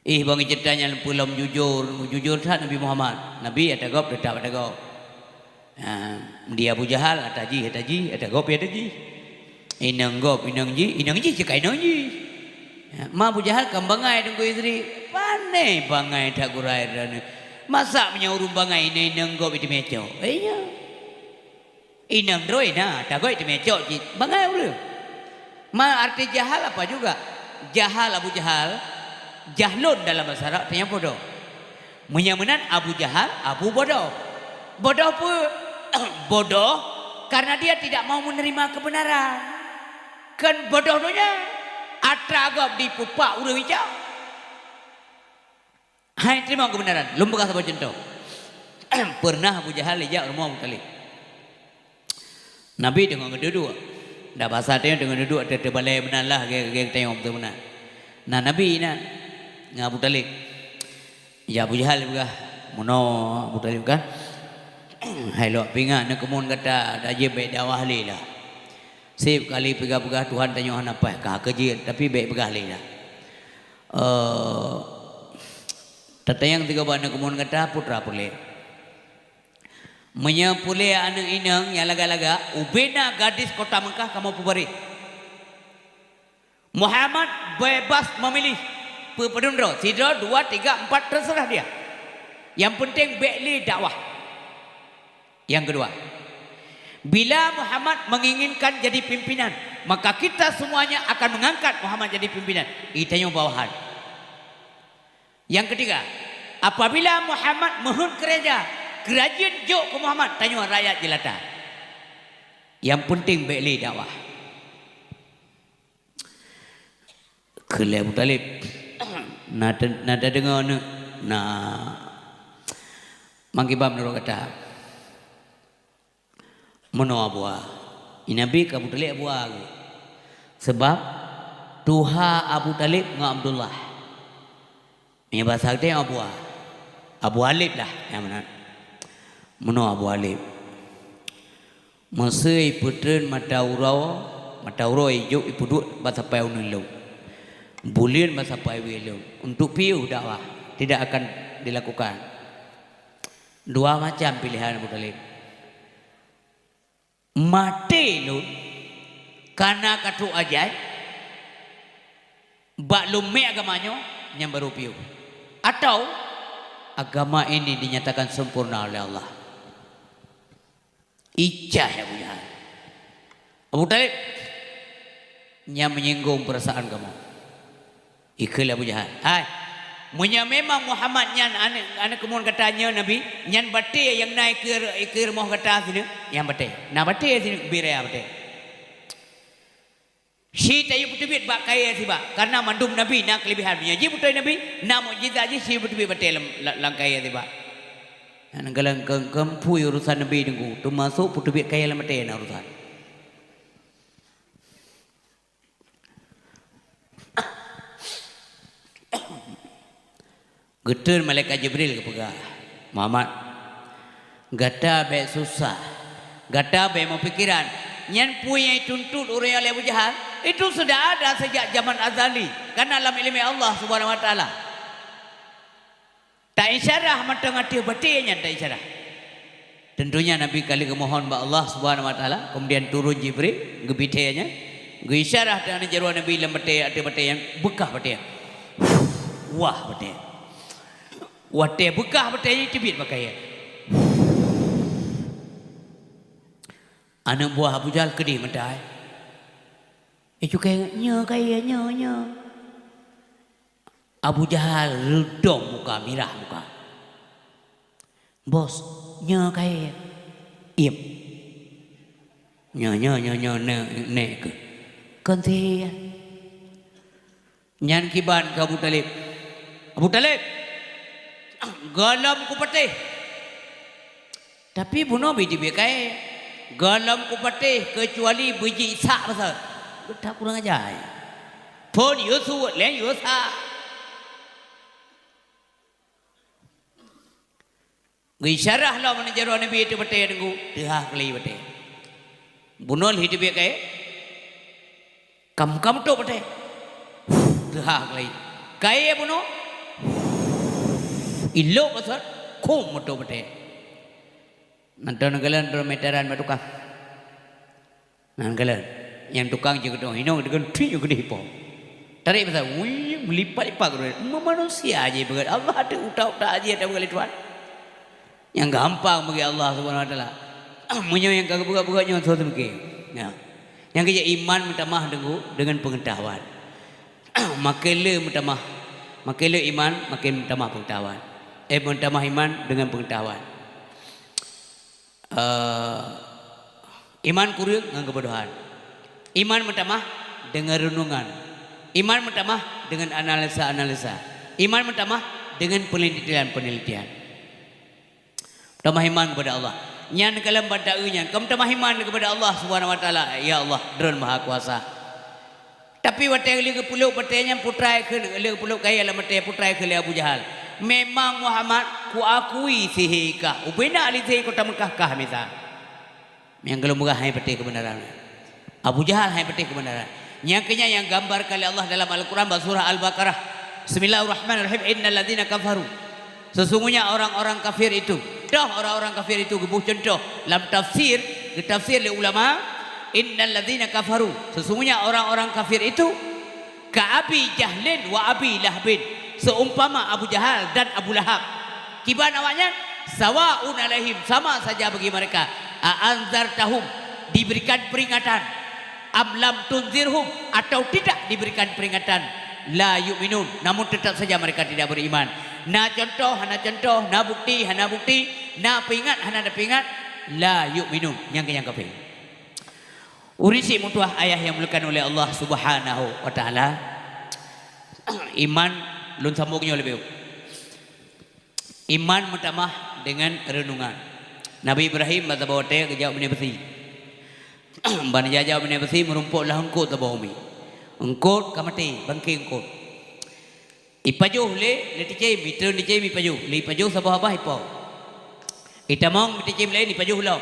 Ih, bang cerita nyan peulom jujur, jujur that Nabi Muhammad. Nabi ata gob, teutap ata gob. Ha, di Abu Jahal, ata jih, ata jih, ata gob, ata jih. Inong gob, inong jih, inong jih cit ka inong jih. Ma Abu Jahal kan bangai Teungku Idris. Pane bangai that gurée droeneuh. Masa meunyoe ureuëng bangai inong-inong gob iteumé cok? Eh, iya. Inong droe na, tagoe iteumé cok cit. Bangai ureuëng. Ma arti jahal apa juga? Jahal Abu Jahal, jahlun dalam bahasa Arab artinya bodoh. Meunyoe meunan Abu Jahal, Abu bodoh. Bodoh peue? Bodoh karena dia tidak mau menerima kebenaran. Kan bodoh donya, atra gob dipupak ureuëng icok. Hai teurimong keubeunaran. Lôn peugah saboh cuntoh. Pernah Abu Jahal ijak rumoh Abu Thalib. Nabi teungoh geuduek-duek. Dak basa teuh teungoh duek teuh teubalée meunan lah, geu-, geu-, teuh meunan. Nah, Nabi na ngon Abu Thalib. Ya Abu Jahal peugah, meunoe Abu Thalib kan. Hai lôn pingat neukeumon gata, dak jeuet bék dakwah lé lah. Seb kali peugah-peugah Tuhan tanyoe hana paih ka keu jeuet, tapi bék peugah lé lah. Eh, tatanyong sigoe bak neukeumon gata putra puléh. Meunyoe puléh aneuëk inong nyang lagak-lagak, ubena gadis kota Meukah kamoe peubareh. Muhammad bebas memilih, peupadum droe, sidroe, dua, tiga, empat, terserah dia. Yang penting bék lé dakwah. Yang kedua, bila Muhammad menginginkan jadi pimpinan, maka kita semuanya akan mengangkat Muhammad jadi pimpinan. Itanyoe bawahan. Yang ketiga, apabila Muhammad meuheuet keureuja, keurajeuen jok keu Muhammad, tanyoe rakyat jeulata. Yang penting bék lé dakwah. Kheun lé Abu Thalib, na te-, na tadeungoe neuh, na mangkibam nurot gata. Meunoe Abu A. I Nabi ka Abu Thalib Abu A geuh. Sebab tuha Abu Thalib ngon Abdullah. Meunyoe basa geutanyoe Abu A. Abu Alib lah nyang meunan. Meunoe Abu Alib. Meuseu ipeutreun mata uroe, mata uroe ijok ipeuduek bak sapai uneuen lôn. Buleuen bak sapai wie lôn. Untuk piôh dakwah tidak akan dilakukan. Dua macam pilihan Abu Thalib. Maté lôn, kana ka trok ajai, bak lôn mé agama nyoe, nyan barô piôh. Atau, agama ini dinyatakan sempurna oleh Allah. Icah Abu Jahal. Abu Thalib, nyan menyinggung perasaan kamoe. Ikheun lé Abu Jahal, "Hai, meunyoe memang Muhammad nyan aneuëk, aneuëk keumon gata nyoe Nabi, nyan batée nyang na ikeue, ikeue rumoh gata sineuk, nyan batée. Na batée sineuk, bri raya batée. Shi tayue peuteubiet bak kayée sibak, kareuna mandum nabi na keulebihan. Meunyoe jih beutôi nabi, na mukjizat jih, shi peuteubiet batée lam, la-, lam kayée sibak." Nyan galak keu-, keumpui urusan nabi Teungku, teumasok peuteubiet kayée lam batée na urusan. Geutreun malaikat Jibril geupeugah, "Muhammad, gata bék susah, gata bék meupikeran. Nyan peue nyang ituntut ureuëng nyan lé Abu Jahal, itu sudah ada sejak zaman azali, kana lam ileumé Allah Subhanahu wa Taala." Ta-isyarah mantong ateueh batée nyan ta-isyarah. Tentunya Nabi ka lheueh geumohon bak Allah Subhanahu wa Taala, kemudian turun Jibril, geubri batée nyan, geuisyarah teuh jaroe Nabi lam batée, ateueh batée nyan, beukah batée nyan. Wah batée nyan. Watée beukah batée nyan, teubiet bak kayée. Aneuëk buah Abu Jahal keudeh meutai. Eh, cukai, "Nyoe kayée, nyoe, nyoe." Abu Jahal reudong muka, mirah muka. "Bos, nyoe kayée." "Iem." "Nyoe, nyoe, nyoe, nyoe, nyoe, nyoe keuh." "Kon sihé." Nyan kiban keu Abu Thalib. "Abu Thalib, gohlom kupatéh." Tapi bunoe bit-bit kayée, "Gohlom kupatéh keucuali beujih Ishak basa." Geutak kurang aja. Phon Yusuf lén Yusuf. Geuisyarah lom jaroe Nabi ateueh batée Teungku, teuhah keulai batée. Bunoe lheueh teubiet kayée, kam, kam meutok batée. Teuhah keulai. Kayée bunoe, ilok basot, khum meutok batée. Nyan teuh neukalon droe meteran bak tukang. Nyan kalon. Nyang tukang jeuet keudroe hinoe deungon tui nyang keudeh ipo. Tarek pasai, wii, meulipat-lipat keudroe. Meumanusia jih beugét, Allah teuk utak-utak jih ata beugét lé Tuhan. Nyang gampang bagi Allah Subhanahu Wa Taala. Meunyoe nyang ka geubeugét-beugét nyoe soe teumeuké. Ya. Nyang keujeuet iman meutamah deungon, deungon peungeutahuan. Makin le meutamah, makin le iman, makin meutamah peungeutahuan. Eh, meutamah iman deungon peungeutahuan. Eh, iman kureueng ngon keubodohan. Iman meutamah deungon reunungan. Iman meutamah deungon analisa-analisa. Iman meutamah deungon peunelitian-peunelitian. Meutamah iman keupada Allah. Nyan keulam banta eu nyan. Ka meutamah iman keupada Allah Subhanahu Wa Taala. Ya Allah, Droen Maha Kuasa. Tapi watée lheueh geupeulok batée nyan, putra kheun, lheueh geupeulok kayée lam batée, putra kheun lé Abu Jahal, "Memang Muhammad, kuakui sihé kah. Ubena lé sihé kota Meukah kah mita." Nyang golom peugah hana patéh keubeunaran. Abu Jahal hana patéh keubeunaran. Nyang keunyan nyang gambarkan lé Allah dalam Al-Quran bak surah Al-Baqarah. Bismillahirrahmanirrahim. Innal ladzina kafaru. Sesungguhnya orang-orang kafir itu. Toh orang-orang kafir itu geuboh cuntoh lam tafsir, geutafsir lé ulama, "Innal ladzina kafaru." Sesungguhnya orang-orang kafir itu ka Abi Jahlin wa Abi Lahabin, seumpama Abu Jahal dan Abu Lahab. Kiban awaknyan, sawaun alaihim, sama saja bagi mereka, a anzartahum, diberikan peringatan, am lam tunzirhum, atau tidak diberikan peringatan, la yu'minun, namun tetap saja mereka tidak beriman. Na contoh, hana contoh, na bukti, hana bukti, na peuingat, hana na peuingat, la yu'minun, nyang keu nyang kafé. Ureuëng syiek meutuah ayah nyang dimuliakan oleh Allah Subhanahu wa Taala, iman lôn sambung nyoe leubeh. Iman meutamah deungon reunungan. Nabi Ibrahim ban saboh watée geujak u binéh beusi. Ban jijak u binéh beusi meurumpok lam eungkôt saboh umi. Eungkôt ka maté, bangké eungkôt. Ipajoh lé, lé ticém, itreun ticém ipajoh. Lé ipajoh saboh babah ipo. Itamong ticém laén ipajoh lom.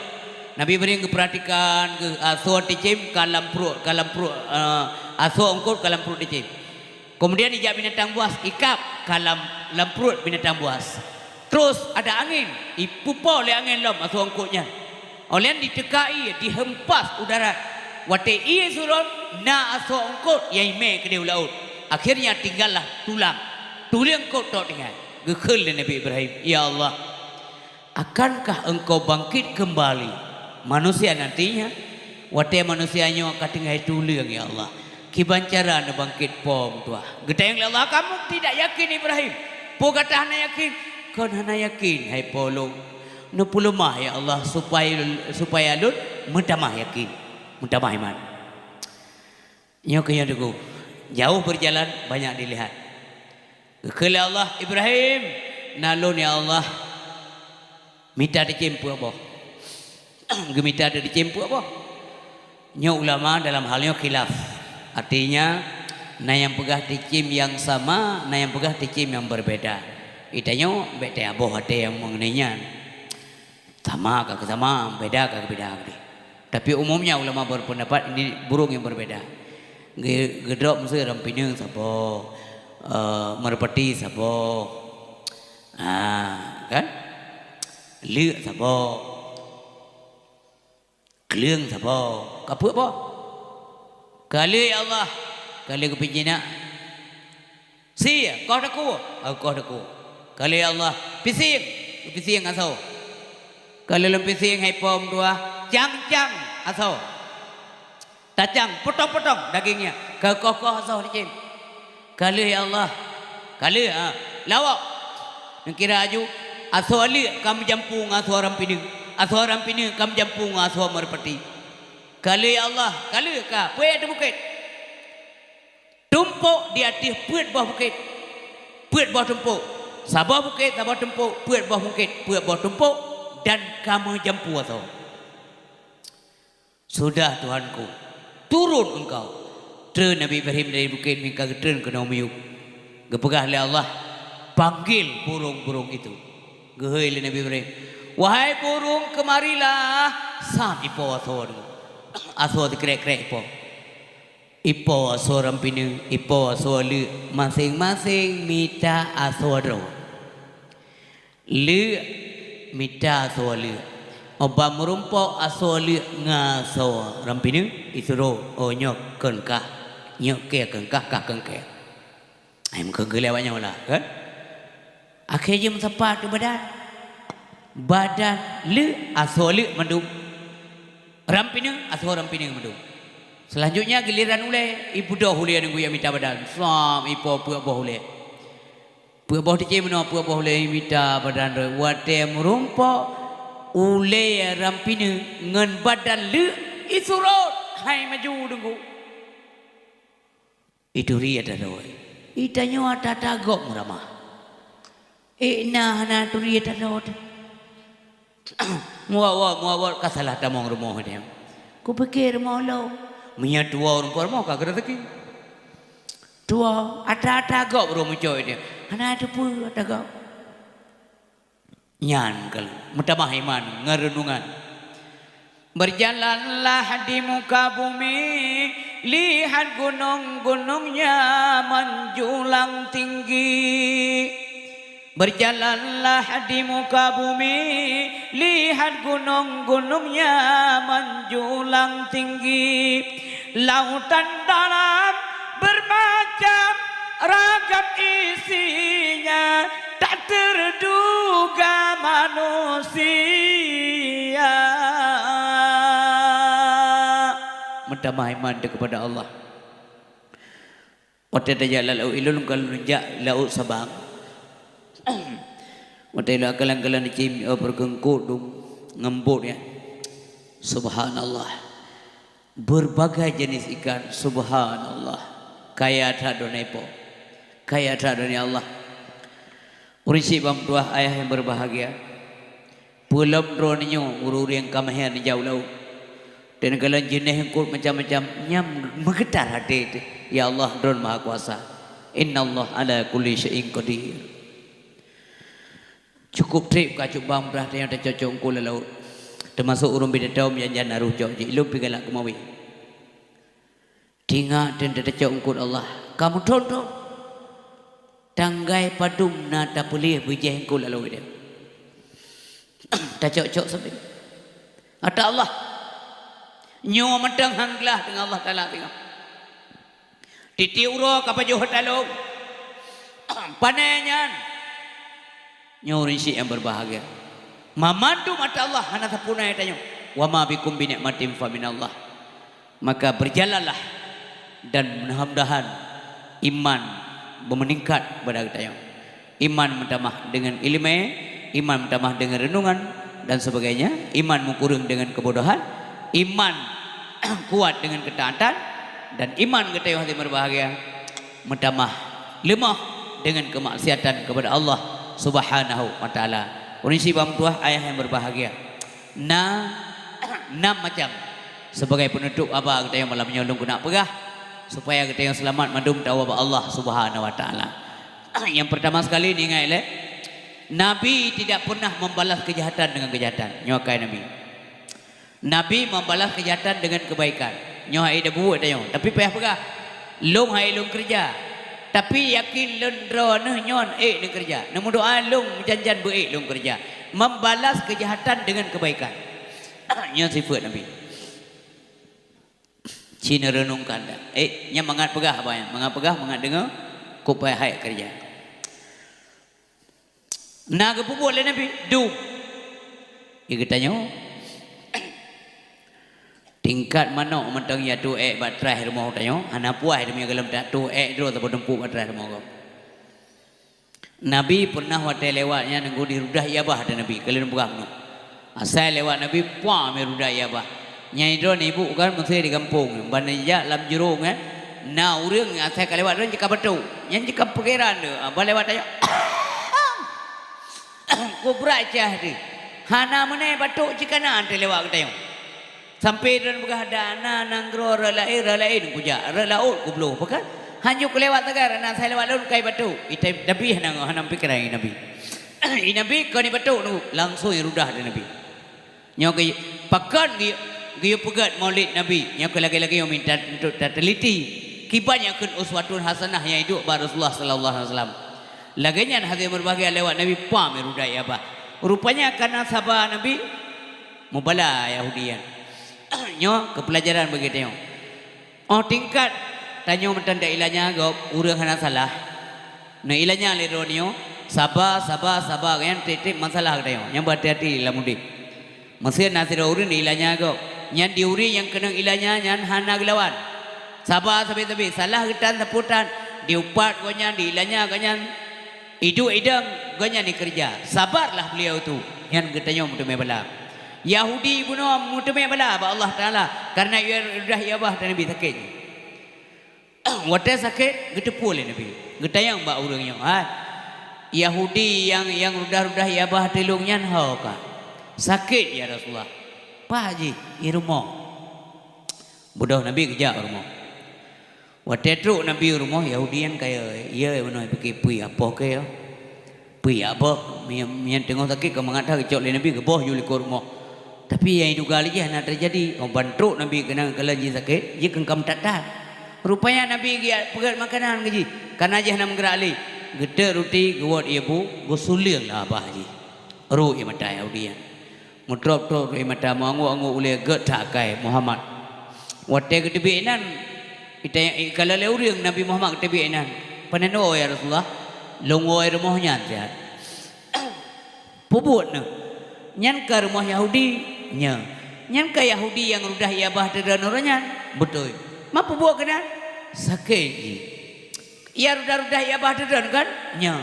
Nabi Ibrahim geupeuratikan geuh asoe ticém ka lam pruet, ka lam pruet, eh, asoe eungkôt ka lam pruet ticém. Keumudian ijak binatang buas, ikab ka lam, lam pruet binatang buas. Terus ada angén, ipupo lé angén lom asoe eungkôt nyan. Óh lheueh nyan diteuka ié, dihempas u darat. Watée ié surot, na asoe eungkôt nyang imé keudeh u laôt. Akhirnya tinggallah tulang. Tuléng eungkôt tok tinggai. Geukheun lé Nabi Ibrahim, "Ya Allah, akankah Engkau bangkit kembali manusia nantinya?" Watée manusia nyoe ka tinggai tuleueng, ya Allah, kiban cara neubangkét po meutuah? Geutanyong lé Allah, "Kamu tidak yakin, Ibrahim? Po gata hana yakin?" "Kon hana yakin, hai po lôn." "Neupeuleumah, ya Allah, supaya, supaya lôn meutamah yakin, meutamah iman." Nyoe keuh nyang teungku, jauh berjalan banyak dilihat. Geukheun lé Allah, "Ibrahim, na lôn, ya Allah." Mita ticém peuet boh. Geumita ticém peuet boh. Nyoe ulama dalam hal nyoe khilaf. Artinya, na nyang peugah ticém nyang sama, na nyang peugah ticém nyang berbeda. Geutanyoe bék taboh até nyang mengenai nyan. Sama ka keusama, beda ka keubeda keudeh. Tapi umumnya ulama berpendapat ini burung yang berbeda. Ge-, geudrop meuseu rampineung saboh, eh, merpati saboh. Ah, kan? Leuk saboh. Kleueng saboh. Ka peuet boh. Ka lheueh ya Allah. Ka lheueh geupeujinak. Sie, koh takue. Ah, koh takue. Ka lheueh ya Allah. Pisieng. Pisieng asoe. Ka lheueh lôn pisieng hai po meutuah. Cang-cang asoe. Tacang, potong-potong dagingnya, keu koh-koh asoe licén. Ka lheueh ya Allah, ka lheueh, ha. Lawok. Neukira aju, asoe leuk ka meujampu ngon asoe rampineung, asoe rampineung ka meujampu ngon asoe meurpati. Ka lheueh ya Allah, ka lheueh ka, peuet ateueh bukét. Tumpok di ateueh peuet boh bukét. Peuet boh tumpok. Saboh bukét, saboh tumpok, peuet boh bukét, peuet boh tumpok, dan ka meujampu asoe. Sudah, Tuhanku, turun engkau. Treun Nabi Ibrahim dari bukét, meuka geutreun keunoe miyueb. Geupeugah lé Allah, "Panggil burung-burung itu." Geuhôi lé Nabi Ibrahim, "Wahai burung, kemarilah!" Sab ipo asoe nyoe. Asoe sikrek-krek ipo. Ipo asoe rampineung, ipo asoe leuk, maséng-maséng mita asoe droe. Leuk mita asoe leuk. Obat meurumpok asoe leuk ngon asoe rampineue, isurot, oh, nyoe kheun kah, nyoe kée kheun kah, kah kheun kée. Ai, meukeugeuh lé awak nyan lah, kan? Akhé jeuet meusapat keu badan. Badan leuk, asoe leuk mandum. Rampineue, asoe rampineue mandum. Seulanjutnya giliran ulée, ipudoh ulée nunggu jak mita badan. Sam, ipo peuet boh ulée. Peuet boh teucé meunoe, peuet boh ulée mita badan rot. Watée meurumpok, ulée rampineue ngon badan leuk isurot, hai maju deunggu. Ituri ata rot. Itanyoe ata-ata gob meuramah. Ék na hana turi ata rot. Muwat-wat, muwat-wat ka salah tamong rumoh nyan. Kupike rumoh lôn. Meunyoe tuwoe ureuëng po rumoh ka keureuzeukii. Tuwoe, ata-ata gob ureuëng meucok nyan. Hana teupeue ata gob. Nyan keuh meutamah iman ngon reunungan. Berjalanlah di muka bumi, lihat gunung-gunungnya menjulang tinggi. Berjalanlah di muka bumi, lihat gunung-gunungnya menjulang tinggi. Lautan dalam bermacam ragam isinya, tak terduga manusia. Meutamah iman teuh kepada Allah. Watée tajak lam laôt, ilôn ka lôn jak laôt Sabang. Watée lôn kalon-kalon cim, oh, peureukeuengkot dum ngembot ya. Subhanallah. Berbagai jenis ikan, subhanallah. Kaya that droeneuh Po. Kaya that droeneuh Allah. Ureuëng syiek bang meutuah, ayah yang berbahagia. Peulom droeneuh nyoe ureuëng-ureuëng ka meuhé neujak u laôt. Dan kalon jeuneh eungkot macam-macam, nyan meugeutar até teuh, "Ya Allah, Droen Maha Kuasa. Innallaha ala kulli syai'in qadir." Cukup treb ka cok bang meutuah tanyoe tacok-cok eungkot lam laôt. Teumasok ureuëng bidatoe meujan-jan aroh cok jih, ilôn pih galak keumawe. Tingat dan tatacok eungkot Allah. Ka meuthon-thon. Tanggai padum na tapeuleueh beujeh eungkot lalu dia. Tacok-cok sabe. Kata Allah. Nyoe mantong han glah deungon Allah Taala teungoh. Tiep-tiep uroe ka pajoh talong. Pane nyan. Nyoe ureuëng syiek nyang berbahagia. Mamandum ata Allah hana sapeue na tanyoe. Wa ma bikum bi ni'matin fa minallah. Maka berjalanlah dan mudah-mudahan iman meuningkat pada geutanyoe. Iman meutamah dengan ileumé, iman meutamah dengan renungan dan sebagainya, iman meukureueng dengan kebodohan, iman kuat dengan ketaatan, dan iman geutanyoe hati berbahagia meutamah leumoh dengan kemaksiatan kepada Allah Subhanahu wa Taala. Ureuëng syiek bang meutuah, ayah yang berbahagia. Na nam macam. Sebagai penutup haba geutanyoe malam nyoe lôn keuneuk peugah, supaya geutanyoe seulamat mandum tawoe bak Allah Subhanahu wa Taala. Yang pertama sekali, ingat lé, Nabi tidak pernah membalas kejahatan dengan kejahatan. Nyoe akai Nabi. Nabi membalas kejahatan dengan kebaikan. Nyoe hai ida buet tanyoe, tapi payah peugah, "Lôn hai lôn keureuja." Tapi yakin lôn droeneuh nyoe ék lôn keureuja. Neumeudoa lôn jan-jan beu ék lôn keureuja. Membalas kejahatan dengan kebaikan. Nyoe sifeuet Nabi. Ci neureunungkan dah. Eh, nyan mangat peugah apa nyan? Mangat peugah, mangat deungoe, kupayah hai keureuja. Na geupeubuet lé Nabi, dum. Di geutanyoe, tingkat manok mantong ya tu ék bak traih rumoh tanyoe, hana puas tanyoe gohlom tak tu ék droe saboh tumpuk bak traih rumoh gob. Nabi pernah watée lewat nyan nunggu di rudah ié babah ada Nabi, kalian peugah bunoe. Asai lewat Nabi, puah mi rudah ié babah. Nyang droeneuh ibu kan meusé di gampông, ban jak lam jurông, eh, na ureuëng asai ka lewat droeneuh jika batuk. Nyan jika pikiran tu, ah, ban lewat tanyoe. Kubra cah tu. Hana meunai batuk cika na ante lewat geutanyoe. Sampai droeneuh peugah, "Dak na nanggroe rot laén, rot laén kujak, rot laôt kubloh." Pakon? Hanjeuet kulewat sagai, na asai lewat lôn kai batuk. Itai tapi hana, hana pikiran Nabi. I Nabi kon ibatuk tu, langsung irudah di Nabi. Nyoe geu-, pakon geu-, geuyue peugét Maulid Nabi, nyoe keu lagée-lagée nyoe minta untuk tateliti. Kiban nyang kheun uswatun hasanah nyang iduek bak Rasulullah sallallahu alaihi wasallam. Lagée nyan hase meubahgia lewat Nabi pam irudah ié babah. Rupanya kana saba Nabi, Mubala Yahudi nyan. Nyoe keu peulajaran bagi tanyoe. Oh tingkat tanyoe meutan dak ilanya gob ureuëng hana salah. Neuilanya lé droe nyoe, saba, saba, saba, nyan tieb-tieb masalah geutanyoe. Nyang beuhati-hati lam udeb. Meusé na sidroe ureuëng neuilanya gob, nyan di ureuëng nyang keunong ilanya nyan hana geulawan. Saba sabe-sabe, salah geutan sapeue tan, diupat gobnyan, diilanya gobnyan. Iduek idong gobnyan dikeureuja, sabarlah beliau tu, nyan geutanyoe meuteumé bala. Yahudi bunoe meuteumé bala bak Allah Taala, kareuna ia reudah ia bah teuh Nabi sakét. Watée sakét, geuteupeue lé Nabi, geutanyong bak ureuëng nyoe, "Hai, Yahudi nyang, nyang reudah-reudah ia bah teuh lôn nyan ho ka?" "Sakét, ya Rasulullah." "Paih jih?" "I rumoh." Beudôh Nabi geujak u rumoh. Watée trok Nabi u rumoh, Yahudi nyan kaya, ia bunoe pike pui apoh keu ia. Pui apoh, meunyan teungoh sakét ka mangat that geucok lé Nabi geuboh ju likot rumoh. Tapi nyang iduga lé jih hana teujadi. Oh ban trok Nabi keunan kalon jih sakét, jih keunkam that-that. Rupanya Nabi geujak peugét makanan keu jih, kareuna jih hana meugerak lé. Geuteuk ruti, geuwot ie bu, geusuleueng lam babah jih. Rhot ie mata Yahudi nyan. Meutrôp-trôp rhot ie mata, meuangguk-angguk ulée, gét that akai Muhammad. Watée geuteubiet inan, ikalon lé ureuëng Nabi Muhammad geuteubiet inan. "Pane neuwoe ya Rasulullah?" "Lôn woe rumoh nyan siat." "Peubuet neuh, nyan ka rumoh Yahudi?" "Nyo." "Nyan ka Yahudi nyang reudah ia bah teuh droeneuh nyan?" "Beutôi." "Ma peubuet keunan?" "Sakét jih." "Ia reudah-reudah ia bah teuh droeneuh kan?" "Nyo."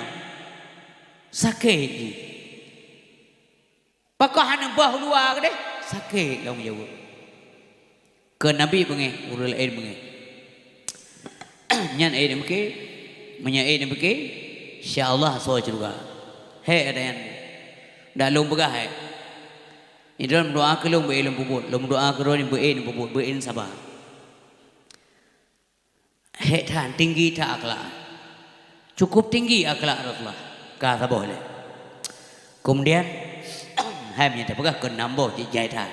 "Sakét jih." "Pakon hana boh luwa keudeh?" "Sakét," lom jaweueb. Keu Nabi beungéh, ureuëng laén beungéh. Nyan ék neupike, meunyoe ék neupike, insya Allah asoe syeuruga. Hék ata nyan. Dak lôn peugah hék. Nyoe droe meudoá keu lôn beu ék lôn peubuet, lôn meudoá keu droe nyoe beu ék lôn peubuet, beu ék lôn saba. Hék that, tinggi that akhlak. Cukup tinggi akhlak Rasulullah. Ka saboh lé. Kemudian, hai meunyoe tapeugah keu nam boh cit jai that.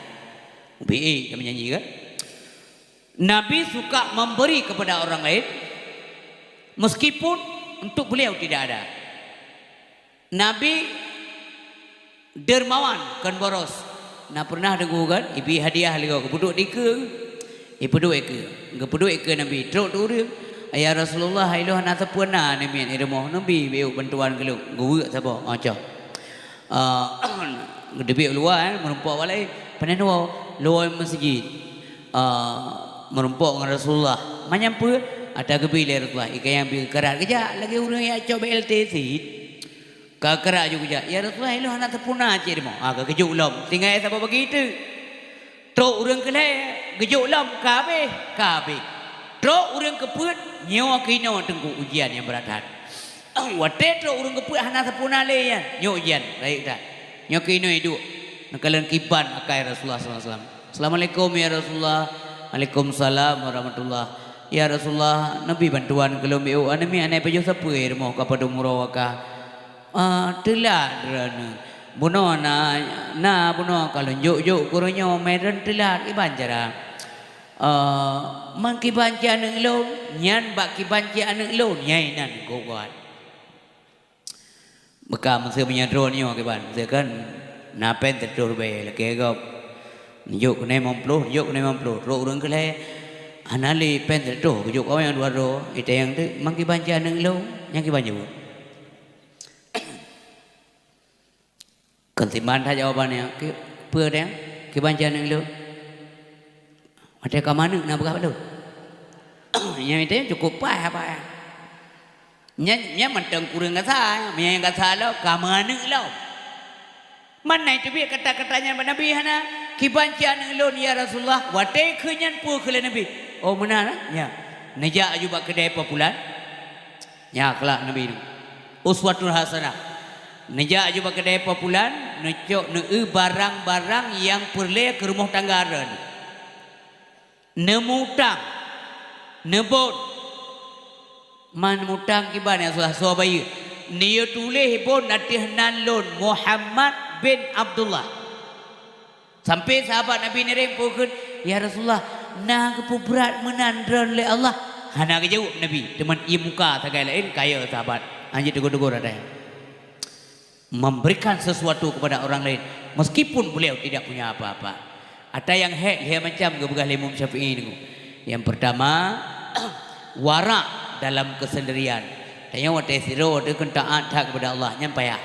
Ubé ék ka meunyanyi kan? Nabi suka memberi kepada orang lain meskipun untuk beliau tidak ada. Nabi dermawan kon boros. Na pernah deungoe kan, ibi hadiah lé gob, geupeuduek dikeue, ipeuduek ikeue. Geupeuduek ikeue Nabi, trok tu ureuëng, "Ya Rasulullah, ilôn hana sapeue na neumiet di rumoh, neubi beu bantuan keu lôn." Geuweuek saboh, "Oh, coh." Ah, geuteubiet u luwa, eh, meurumpok bak laén. "Pane neuwoe?" "Luwoe meuseujid." Ah, meurumpok ngon Rasulullah. Manyang peue? Ata geubi lé Rasulullah. Ikai nyang bi geukarat geujak lagée ureuëng nyang cok B L T cit. Ka karat ju geujak, "Ya Rasulullah, ilôn hana sapeue na cit rumoh." Ah, ka geujok lom. Tinggai saboh bagi teuk. Trok ureuëng keu lhée, geujok lom, ka habéh, ka habéh. Trok ureuëng keu peuet, nyoe keunoe teungku ujian nyang brat that. Watée trok ureuëng keu peuet hana sapeue na lé nyan, nyoe ujian rayeuk that. Nyoe keunoe iduek, neukalon kiban akai Rasulullah sallallahu alaihi wasallam. "Assalamualaikum ya Rasulullah." "Waalaikumsalam warahmatullah." "Ya Rasulullah, neubi bantuan keu lôn beu, aneuk miet hana pajoh sapeue di rumoh ka padum uroe ka." "Ah, teulat droeneuh. Bunoe na, na bunoe ka lôn jok-jok keu uroe nyoe, meunan teulat kiban cara." "Ah, man kiban cit aneuk lôn?" "Nyan bak kiban cit aneuk lôn, nyang inan keu gob." Beuka meuseu meunyoe droeneuh nyoe kiban, meuseu kan na péng sireutôh ribée lakée gob. Neujok keunoe limong ploh, neujok keunoe limong ploh, trok ureuëng keu lhée. Hana lé péng sireutôh, geujok awaknyan dua droe, itanyong teuk, "Man kiban cit aneuk lôn?" Nyan kiban jaweueb. Kon siman that jawaban nyan, "Ki-, peue teuh? Kiban cit aneuk lôn?" "Watée ka meuaneuk na peugah bak lôn." Nyan mita cukup paih apa nyan. Nyan, nyan mantong kureueng gasa, meunyan gasa lom, ka meuaneuk lom. Man na teubiet kata-kata nyan bak Nabi hana, "Kiban cit aneuk lôn, ya Rasulullah?" Watée kheun nyan peue kheun lé Nabi? Oh, meunan, eh? Nyan. Neujak aju bak keudée po pulan. Nyan akhlak Nabi nyoe. Uswatul hasanah. Neujak aju bak keudée po pulan, neucok neueu barang-barang nyang peureulée keu rumoh tangga droeneuh. Neumutang, neubon. Man mutang kiban nyang susah soe bayeue. Neuyue tuléh bon ateueh nan lôn Muhammad bin Abdullah. Sampai sahabat Nabi nireng peue kheun, "Ya Rasulullah, na geupeubrat meunan droeneuh lé Allah?" Hana geujaweueb Nabi, teuma ie muka sagai laén kaya sahabat. Hanjeuet teugor-teugor atai. Memberikan sesuatu kepada orang lain Meskipun beliau tidak punya apa-apa. Ata nyang hék lhèe macam geupeugah lé Imam Syafi'i nyoe. Yang pertama, warak dalam kesendirian. Tanyoe watèe sidroe teuh kheun taat that kepada Allah, nyan payah.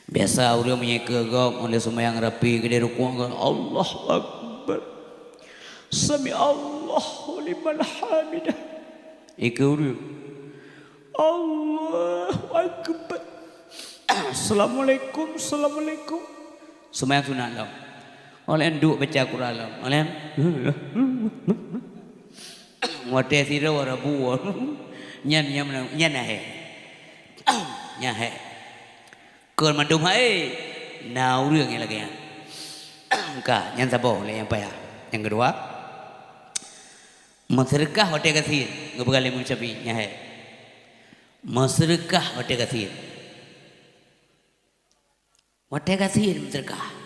Biasa ureueng meunyoe keu gob, meunyoe seumayang rapi, keudéh rukuk, Allahu Akbar. Sami Allahu liman hamidah. Ikeu ureueng. Allahu Akbar. Assalamualaikum, assalamualaikum. Seumayang sunat lom. Óh lheueh nyan duek baca Quran lom. Óh lheueh nyan watèe sidroe rabu. Nyan, nyan, nyan na hék. Nyan hék. Kon mandum hai, na ureueng nyang lagèe nyan. Ka, nyan saboh lé nyang payah. Nyang keudua, meuseudeukah watèe gasien, geupeugah lé Imam Syafi'i, nyan hék. Meuseudeukah watèe gasien. Watèe gasien meuseudeukah.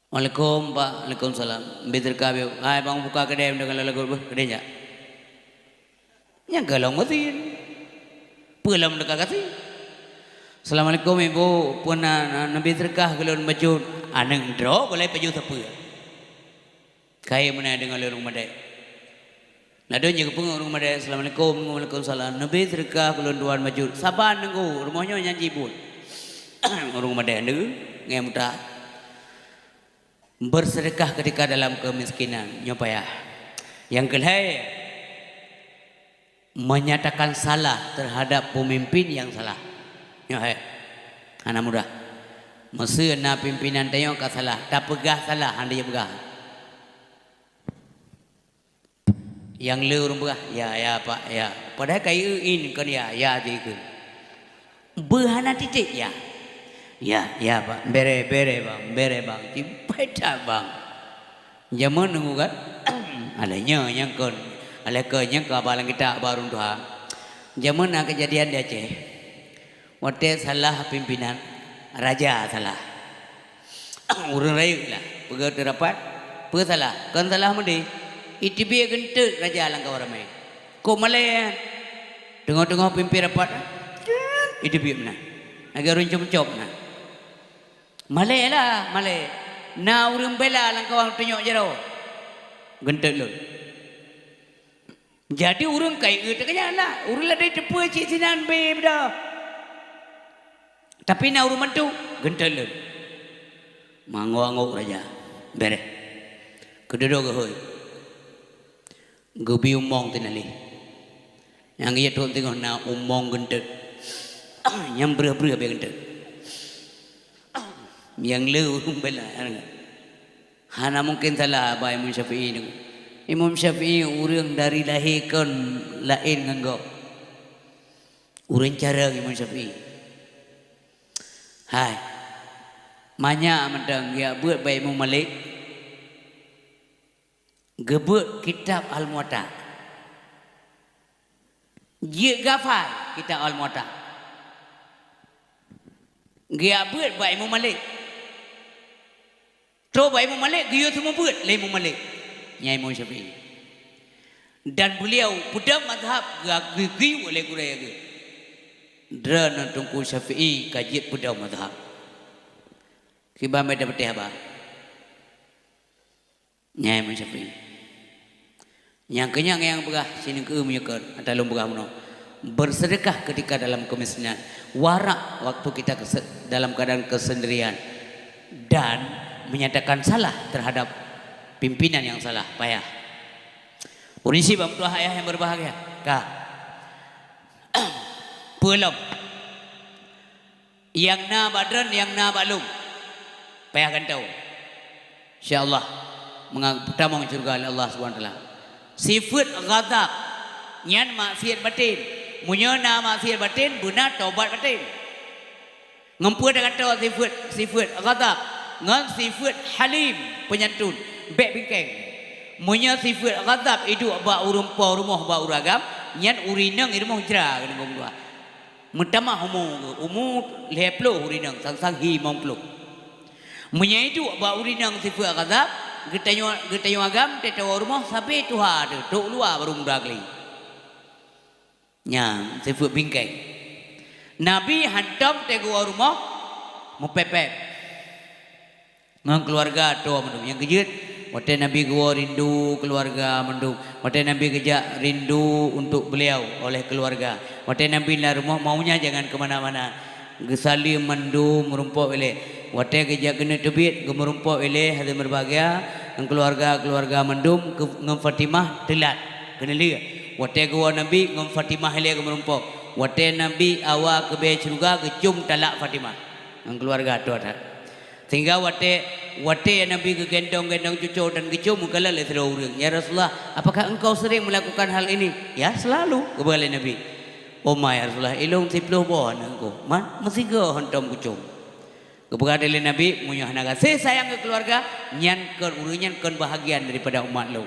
Assalamualaikum, Pak. Waalaikumsalam. Bri seudeukah, bri. Hai, bang, buka keudè, deungon lagu beuh, keudè jak. Nyang ka lom gasien. Peue lom deukah gasien? Assalamualaikum, Ibu. Peue na, na, neubri seudeukah keu lôn bacut? Aneuk droe gulai pajoh sapeue. Kayém meunan deungon lé ureueng madé. Ladôm jih geupeungeut ureueng madé, "Assalamualaikum." "Waalaikumsalam." "Neubri seudeukah keu lôn dua an bacut." Saban nunggu, rumoh nyoe nyan jibuet. Ureueng madé neu, ngon muta. Berseudeukah ketika dalam keumiskinan, nyoe payah. Nyang keulhèe, menyatakan salah terhadap pemimpin yang salah. Nyoe hék. Hana mudah. Meuseu na pimpinan tanyoe ka salah, tapeugah salah, hana jipeugah. Nyang le ureueng peugah, "Ya, ya, Pak, ya." Padahai ka i-, in kon ya, ya jih ikheun. Beuhana titek ya. "Ya, ya, Pak. Bere, bere, Bang. Bere, Bang." Cimpai that, Bang. Jameun nunggu kan? Alah nyoe nyang kon. Alah kon nyang ka ba lam kitab ba ureueng tuha. Jameun na keujadian di Aceh. Watèe salah pimpinan, raja salah. Ureueng rayeuk lah, peugah teu rapat, peue salah? Kon salah meudeh. Iteubiet geunteut raja lam kawan ramè. Kok malèe? Teungoh-teungoh pimpin rapat, iteubiet meunan. Lagèe ureueng com-com meunan. Malèe lah, malèe. Na ureueng bela lam kawan tunyok jaroe. Geunteut lôn. Jadi ureueng ka i-eu teukeujah na, ureueng ladai teupeue cit sinan bèe beudoh. Tapi na ureueng mantu, geunteut lôn. Mangok-angok raja. Bereh. Keududoe geuhôi. Geubi umong teunaléh. Nyang geuyak trok teungoh na umong geunteut. Nyang breuh-breuh bèe geunteut. Nyang le ureueng bela. Hana mungken salah bak Imam Syafi'i nyoe. Imam Syafi'i ureueng dari lahé kon laén ngon gob. Ureueng carông Imam Syafi'i. Hai. Manyak mantong geujak beuet bak Imam Malik. Geubeuet kitab Al-Muwatta. Jeuet geuhafai kitab Al-Muwatta. Geujak beuet bak Imam Malik. Trok bak Imam Malik, geuyue seumeubeuet lé Imam Malik. Nyan Imam Syafi'i. Dan beuliau peudong mazhab geu-, geuyue lé gurèe geuh. Droeneuh Teungku Syafi'i ka jeuet peudong mazhab. Kiban bèk tapatéh haba. Nyan Imam Syafi'i. Nyang keunyan nyang peugah sineuk keu meunyeukot, ata lôn peugah bunoe. Bersedekah ketika dalam kemiskinan. Warak waktu kita kese-, dalam keadaan kesendirian. Dan menyatakan salah terhadap pimpinan yang salah, payah. Ureueng syiek bak meutuah ayah yang berbahagia. Ka. Peue lom? Nyang na bak droen, nyang na bak lôn. Payah gantoe. Insya Allah, meunga-, peutamong syeuruga lé Allah Subhanahu wa Taala. Sifeuet ghadab, nyan maksiet baten. Meunyoe na maksiet baten, beuna tobat baten. Ngon peue tagantoe sifeuet, sifeuet ghadab? Ngon sifeuet halim, peunyantun, bèk bingkeng. Meunyoe sifeuet ghadab iduek bak ureueng po rumoh bak ureueng agam, nyan ureueng inong i rumoh jra keuneuk geumeudua. Meutamah umu, umu lhèe ploh ureueng inong, sang-sang hi limong ploh. Meunyoe iduek bak ureueng inong sifeuet ghadab, geutanyoe, geutanyoe agam teuh tawoe rumoh sabe tuha teuh, trok luwa barô muda kali. Nyan, sifeuet bingkeng. Nabi hantom teuh geuwoe rumoh, Meupéb-péb ngon keuluwarga atoe mandum. Nyang keujeuet, watée Nabi geuwoe rindu keuluwarga mandum. Watée Nabi geujak rindu untuk beliau oleh keuluwarga. Watée Nabi lam rumoh, maunya jangan ke mana-mana. Geusaleuem mandum meurumpok ilée. Watée geujak keuneuk teubiet, geumeurumpok ilée hase meubahgia ngon keuluwarga-keuluwarga mandum, keu-, ngon Fatimah teulat keuneulheueh. Watée geuwoe Nabi ngon Fatimah ilée geumeurumpok. Watée Nabi awa keubée syeuruga geucom talak Fatimah ngon keuluwarga atoe that. Sehingga watée, watée Nabi geugendong-gendong cucoe dan geucom, geukalon lé sidroe ureuëng, "Ya Rasulullah, apakah engkau sering melakukan hal ini?" "Ya, selalu," geupeugah lé Nabi. "Oh ma, ya Rasulullah, ilôn siploh boh aneuëk ku, man meusigoe hantom kucom." Geupeugah lé Nabi, "Meunyoe hana gaséh sayang keu keuluwarga, nyan kon ureuëng nyan kon bahagian daripada umat lôn."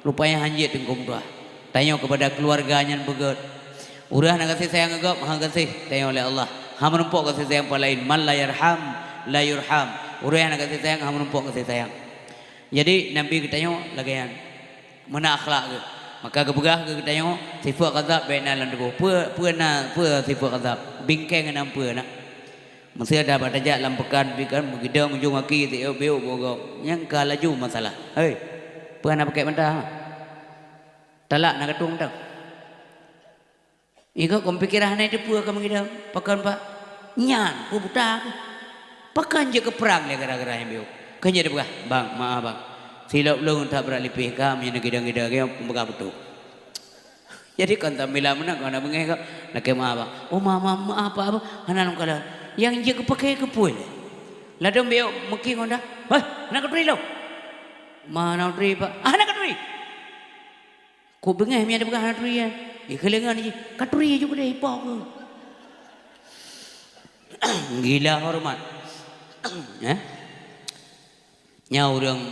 Rupanya hanjeuet teungku meutuah. Tanyoe keupada keuluwarga nyan beugét. Ureuëng hana gaséh sayang keu gob, hana gaséh tanyoe lé Allah. Hana meurumpok gaséh sayang pah laén. "Man la yarham, la yurham." Ureuëng hana gaséh sayang, hana meurumpok gaséh sayang. Jadi, Nabi geutanyoe lagée nyan. Meunan akhlak geuh. Maka geupeugah geuh geutanyoe, sifeuet ghadab bék na lam tuboh. Peue, peue na, peue sifeuet ghadab? Bingkeng na peue na? Meusé dah bak tajak lam peukan pih kan, meugidong ujong aki, tiok-biok bogok. Nyang ka laju masalah. Hei, peue hana pakai mata? Talak na katueng tau. Igob kon pikiran hana teupeue ka meugidong. Pakon, Pak? Nyan, peue buta keuh. Pakon jeuet keu prang lé gara-gara nyang biôh. Kon jeuet teupeugah, "Bang, maaf, Bang. Silop lôn that brat lipéh ka, meunyoe neugidong-gidong lagée nyoe, peue peugah beutôi." Jadi, kon tamila meunan, kon na beungéh kok. Lakée meu'ah, Bang. "Oh, ma, ma, meu'ah, Pak, Abang. Hana lôn kalon." Nyang jeuet keu paké keu peue lé? Ladôm biôh meuki ngon dah. "Hei, hana katuri lôn." "Ma hana katuri, Pak." "Ah, hana katuri." Kok beungéh meunyo tapeugah hana turi nyan. Ikeuleungan jih, "Katuri ju keudeh, ipo keuh." Gila horeumat. Eh? Nyan ureuëng,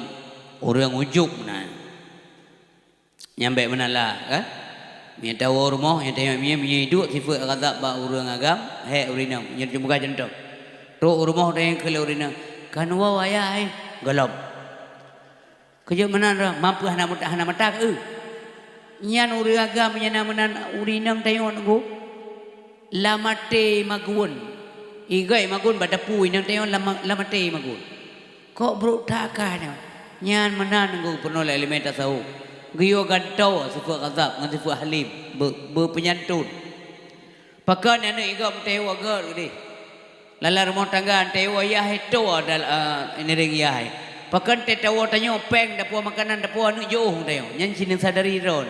ureuëng ujub meunan. Nyan bék meunan lah, kan? Meunyo tawoe rumoh, nyan tanyong, meunyo, meunyo iduek sifeuet ghadab bak ureuëng agam, hék ureuëng inong. Nyan cuma buka contoh. Trok u rumoh tanyong keu lé ureuëng inong, "Kan woe ayah, eh?" "Gohlom." "Keujeuet meunan droe, ma peue hana meuta-, hana mata keu?" Nyan ureuëng agam nyang na meunan ureuëng inong tanyoe nunggu. Lam até magun. Igoe magun bak dapu inong tanyoe lam, lam até magun. Kok brok that ka nyoe? Nyan meunan nunggu peunoh lé ileumé tasawuf. Geuyue gantoe sifeuet ghadab ngon sifeuet halim, beu-, beupeunyantun. Pakon aneuëk igob meuteue gét udeh. Lam rumoh tangga meuteue yah itu adalah, eh, niring yah. Pakon teuh tawoe tanyoe péng dapu makanan dapu aneuëk jiôh meuteue. Nyan cit neusadari droe.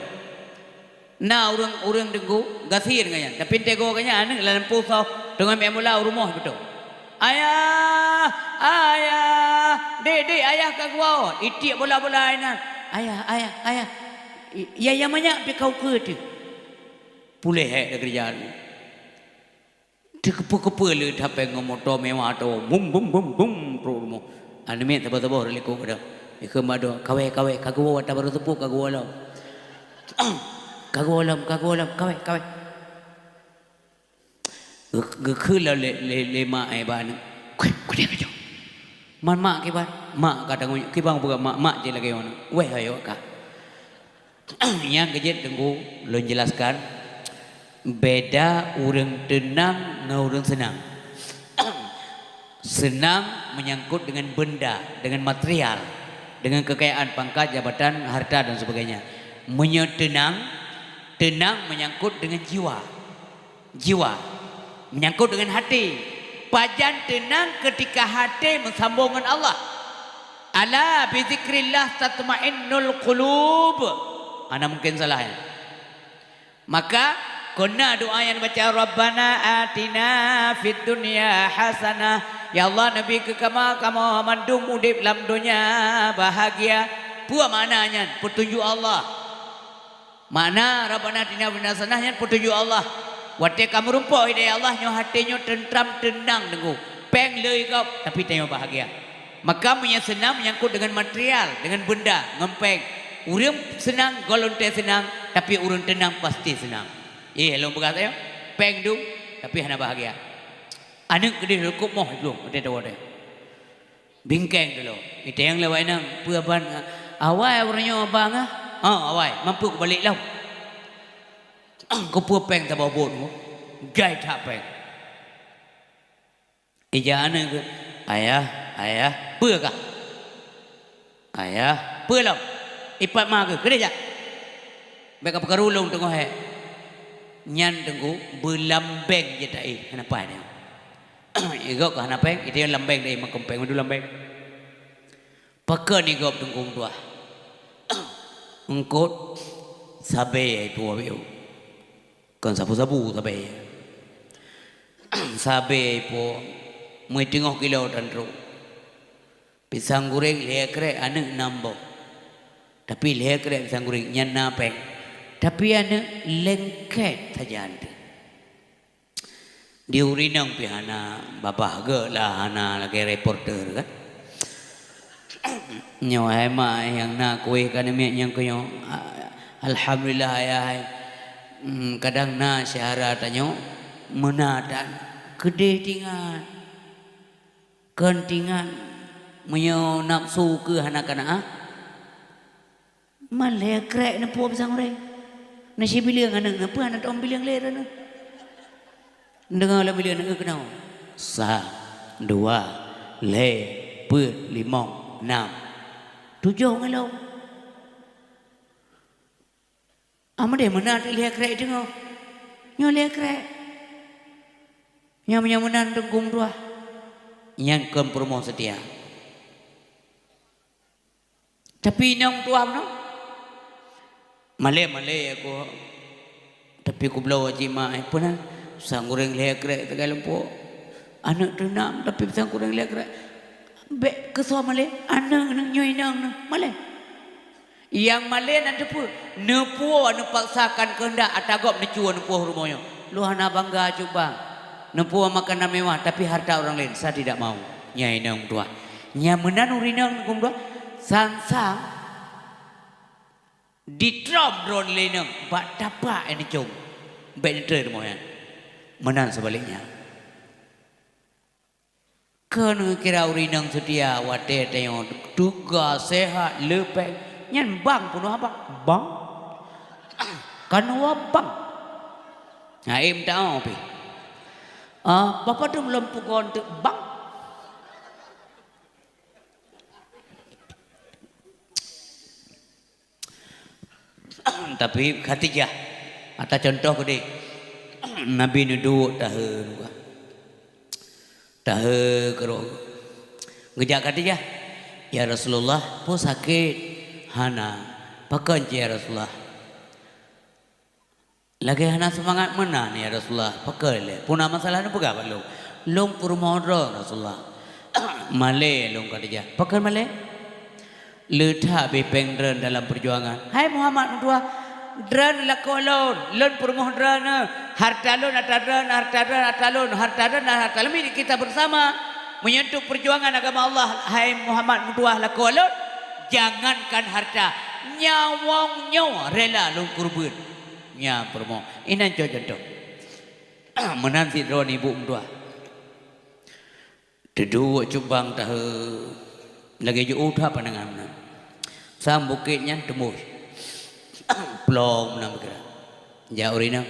Na ureuëng, ureuëng teungku gasien ngon nyan. Tapi meuteue gobnyan aneuëk lam lampôh soh teungoh mé mula u rumoh beutôi. "Ayah, ayah, dek, dek, ayah ka geuwoe." Itiek bola-bola inan. "Ayah, ayah, ayah." "Ya, ya manyak pih ka ukeue teuh." Puléh hék lé keureuja nyan. Teukeupeu-keupeu lé that péng ngon moto mewah tu. Bum, bum, bum, bum, trok rumoh. Aneuk miet saboh-saboh rot likot keudeh. Ikheun bak droe, "Kawé, kawé, ka geuwoe ata barô seupôt, ka geuwoe lom." "Ka geuwoe lom, ka geuwoe lom, kawé, kawé." Geu-, geukheun lom lé, lé, lé mak, eh, bak aneuk. "Kudeh, kudeh keu jih." "Man mak kiban?" "Mak ka tanggong, kiban peugah mak, mak jih lagée nyoe." "Wéh, ayo ka." Nyang keujeuet teungku lôn jelaskan, beda ureuëng teunang ngon ureuëng seunang. Seunang menyangkut dengan benda, dengan material, dengan kekayaan, pangkat, jabatan, harta dan sebagainya. Meunyoe teunang, teunang menyangkut dengan jiwa. Jiwa. Menyangkut dengan hati. Pajan teunang ketika hati meusambong ngon Allah. "Ala bizikrillah tatmainnul qulub." Hana mungkin salah nyan. Maka, kon na doa nyang baca, "Rabbana atina fid dunya hasanah." Ya Allah, neubi keu kamoe, kamoe mandum udeb lam donya bahagia. Peue makna nyan? Peutunjuk Allah. Makna Rabbana atina fid dunya hasanah nyan peutunjuk Allah. Watée ka meurumpok hidayah Allah, nyoe até nyoe teuntram teunang teungku. Péng le gob, tapi tanyoe bahagia. Maka meunyoe seunang menyangkut dengan material, dengan benda, ngon péng. Ureuëng seunang goh lom teuh seunang, tapi ureuëng teunang pasti seunang. Eh, lôn peugah tanyoe, péng dum, tapi hana bahagia. Aneuk keudeh lôn keumoh lôn, watée tawoe. Bingkeng dulu. Iteng lé awak inong, "Peue ban, awai uroe nyoe abang ah?" "Oh, awai, mampu kubalek lom." "Keupeue péng tabah bot nyoe?" "Jai that péng." Ija aneuk keuh, "Ayah, ayah, peue kah?" "Ayah, peue lom?" "Ipat ma keuh, keudeh jak. Bèk kapeukaru lôn teungoh hèk." Nyan teungku beulambeng jeuet taéh, hana pai nyan. Igop ka hana péng, iteueng lambeng deh, makam péng meudua lambeng. Pakon igop teungku meutuah? Eungkôt sabé ipo biôh. Kon sabu-sabu sabé. Sabé ipo, meuteungoh kilo tan trok. Pisang goreng lhèe krek aneuk nam boh. Tapi lhèe krek pisang goreng nyan na péng. Tapi aneuk lengket sajan teuh. Di ureueng inong pih hana babah geuh lah, hana lagèe reporter kan. Nyoe hai mak nyang na kueh ka namiet nyang keu nyoe. Alhamdulillah ayah hai. Hmm, kadang na syedara tanyoe meuna tan keudeh tingat. Kon tingat meunyoe nafsu keu hana kana ah. Malèe krek neupuoh pisang goreng. Na sibileueng aneuk neupeue hana taom bileueng lé droeneuh. Neudeungoe lam bileueng neueu keunoe. Sa, dua, lhèe, peuet, limong, nam, tujoh ngon lom. Amadeh meunan lhèe krek teungoh. Nyoe lhèe krek. Nyang meunyoe meunan teungku meutuah. Nyan kon peurumoh seutia. Tapi inong tuah meunoe, malèe-malèe aku, tapi kubloe cit mak, eh, peue na? Pisang goreng lhèe krek teuka lumpok. Aneuk teunam tapi pisang goreng lhèe krek. Bèk keusoe malèe, aneuk nyoe inong nyoe malèe. Nyang malèe na teupeue, neupuoh neupaksakan keuheundak ata gob neucue neupuoh rumoh nyoe. Lôn hana bangga cut bang. Neupuoh makanan mewah tapi harta orang lain, saya tidak mau. Nyan inong meutuah. Nyang meunan ureueng inong teungku meutuah, sang-sang ditrom droe lé inong bak tapak nyang neucom. Bèk neutrön rumoh nyan. Meunan seubaliknya. Keuneuk kira ureueng inong seutia watèe tanyoe teuga seuhat leupeng nyan bang peunoh abang. Bang. Kanoe bang. Hai meutanyoe pih. Ah, bapak tu lom pugon teuk bang. Tapi Khadijah, ata contoh keudeh, Nabi neuduek tahe, tahe keudroe. Geujak Khadijah, "Ya Rasulullah, peue sakét?" "Hana." "Pakon cit ya Rasulullah?" "Lagèe hana seumangat meunan, ya Rasulullah." "Pakon lé? Peue na masalah neupeugah bak lôn?" "Lôn peurumoh droe, Rasulullah." "Malèe lôn, Khadijah." "Pakon malèe?" "Le that bèe pèng droen dalam peujuangan." "Hai Muhammad meutuah, droen lakoe lôn, lôn peurumoh droen, harta lôn ata droen, harta droen ata lôn, harta droen dan harta lôn milik kita bersama. Meunyoe untuk peujuangan agama Allah, hai Muhammad meutuah lakoe lôn, jangankan harta, nyawöng nyoe rela lôn keureubeuen." Nyan peurumoh. Inan cok contoh. Meunan sidroe ibu meutuah. Teuduek cut bang tahe lagèe jiôh that pandangan meunan. Sang bukét nyan teumbôh. Plong meunan beugerak. Jak ureueng inong.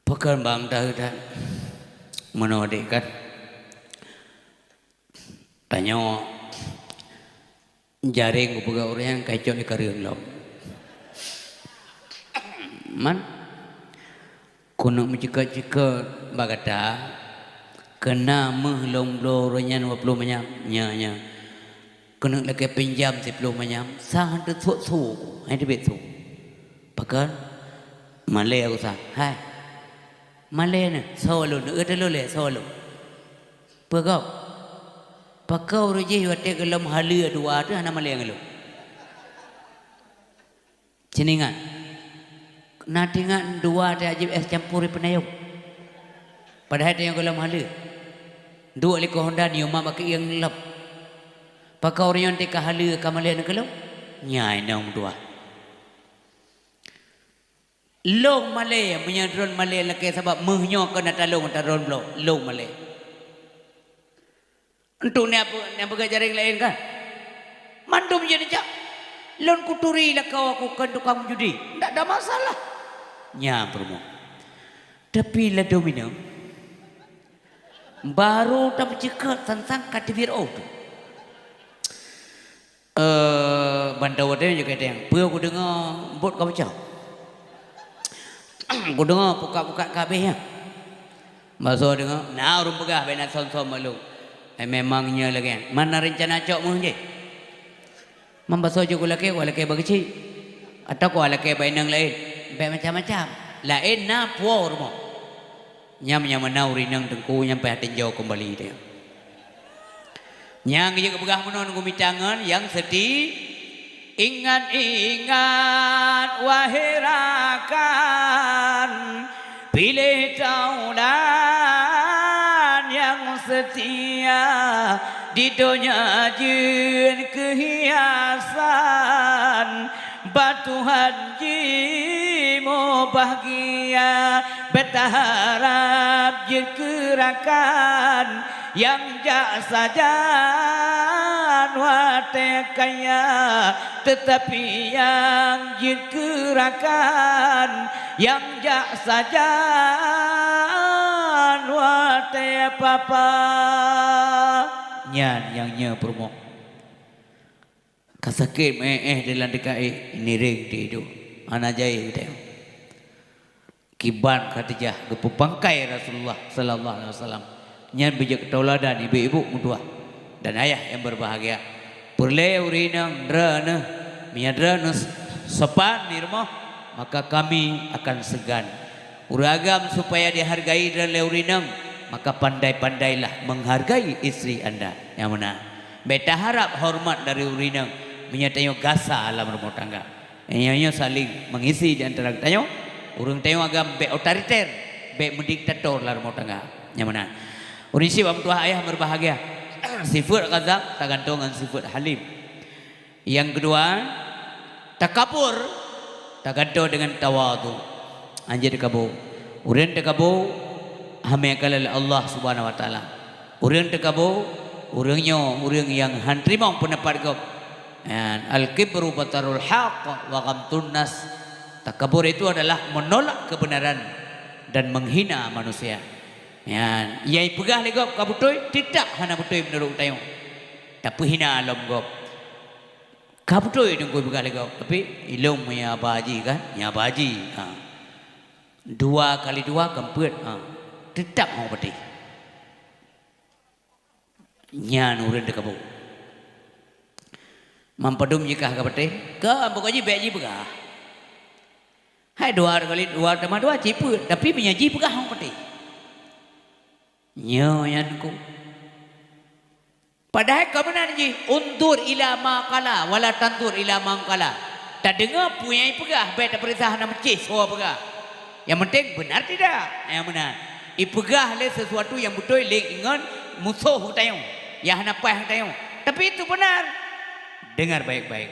Pakon bang tahe that. Meunoe dek kan. Tanyoe jareng kupeugah ureueng nyan ka icok lé kareueng lom. Man, keuneuk meucukot-cukot bak gata, keu na meuh lôn bloe ureueng nyan dua ploh manyam, nya, nya. Keuneuk lakèe pinjam siploh manyam, sang han teusuet su, han teubiet su. Pakon? Malèe aku sang. Hai. Malèe nyoe, soe lôn, eu teulôn lé, soe lôn. Peue gob? Pakon ureueng jih watèe gohlom haleue dua teuh hana malèe ngon lôn. Cen ingat. Na teuingat dua teuh ajeub es campur ipeunayong. Padahai tanyoe gohlom haleue. Duek likot honda nyoe mak bak keuieng lom. Pakon ureueng nyoe teuka haleue ka malèe ngon lôn? Nyan inong meutuah. Lôn malèe, meunyoe droen malèe lakèe sabab meuh nyoe keu na talông ata droen bloe, lôn malèe. Entu nyan peu-, nyan peugah jareng laén kan? Mandum jeuet jak. Lôn kuturi lakoe aku kon tukang judi. Ndak ada masalah. Nyan peurumoh. Tapi ladôm inong, Barô tameuceukeut sang-sang ka teubiet ôh tu. Eh, ban tawoe teuh jeuet keu teuh. Peue kudeungoe bot ka beucok. Kudeungoe pukat-pukat ka habéh nyan. Basoe deungoe, na ureuëng peugah bak na som-som bak lôn. Eh, memang nyoe lagée nyan. Man na reuncana cok méuh jih? Man basoe jeuet kulakée, kulakée bak keuchik. Atawa kulakée bak inong laén. Bék macam-macam. Laén na puwoe rumoh. Nyam nyang meunan ureuëng inong teungku nyang payah tinjau keumbali teuh. Nyang jeuet geupeugah meunan gumita ngon nyang seuti, "Ingat-ingat, wahai rakan, piléh taulan nyang seutia, di donya jeuet keu hiasan, bak Tuhan jimubahgia, beutaharab jeuet keu rakan nyang jak sajan watée kaya, teutapi nyang jeuet keu rakan nyang jak sajan watée papa." Nyan nyang nyoe peurumoh. Ka sakét meu-éh di lam teuka éh, niréng teuh iduek, hana jai geutanyoe. Kiban Khadijah geupeupangkai Rasulullah sallallahu alaihi wasallam. Nyan beujeuet keu tauladan ibu-ibu meutuwah dan ayah nyang berbahagia. Peureulée ureuëng inong droeneuh, meunyoe droeneuh sopan di rumoh, maka kami akan segan. Ureuëng agam supaya dihargai droe lé ureuëng inong, maka pandai-pandailah menghargai istri anda. Nyang meunan. Bék taharab horeumat dari ureuëng inong meunyoe tanyoe gasa lam rumoh tangga. Nyoe-nyoe saling mengisi di antara geutanyoe. Ureuëng tanyoe agam bék otoriter, bék meudiktator lam rumoh tangga. Nyang meunan. Ureuëng syiek bak meutuwah ayah berbahagia. Sifeuet ghadab tagantoe ngon sifeuet halim. Nyang keudua, takabur tagantoe deungon tawadhu. Hanjeuet takabur. Ureuëng takabur, hamé kalon lé Allah Subhanahu wa Taala. Ureuëng takabur, ureuëng nyoe ureuëng nyang han teurimong peundapat gob. Nyan, al-kibru batarul haq wa ghamtun nas. Takabur itu adalah menolak kebenaran dan menghina manusia. Nyan, nyang ipeugah lé gob ka beutôi, teutab hana beutôi meunurot tanyoe. Tapeuhina lom gob. Ka beutôi teungku ipeugah lé gob, tapi ilôn meunyoe haba haji kan, nyoe haba haji. Ha. Dua kali dua kan peuet, ha. Teutab hana patéh. Nyan ureuëng takabur. Man padum jikah ka patéh, ka pokok jih bék jipeugah. Hai dua kali dua tamah dua cit peuet, tapi meunyoe jipeugah hana patéh. Nyoe nyan ku. Padahai ka meunan jih, "Unzur ila ma qala, wala tanzur ila man qala." Tadeungoe peue nyang ipeugah, bék tapeuriksa hana meucéh soe peugah. Nyang penting benar tidak? Nyang meunan. Ipeugah lé sesuatu nyang beutôi lé ingon musoh geutanyoe, nyang hana paih geutanyoe. Tapi itu benar. Dengar baik-baik.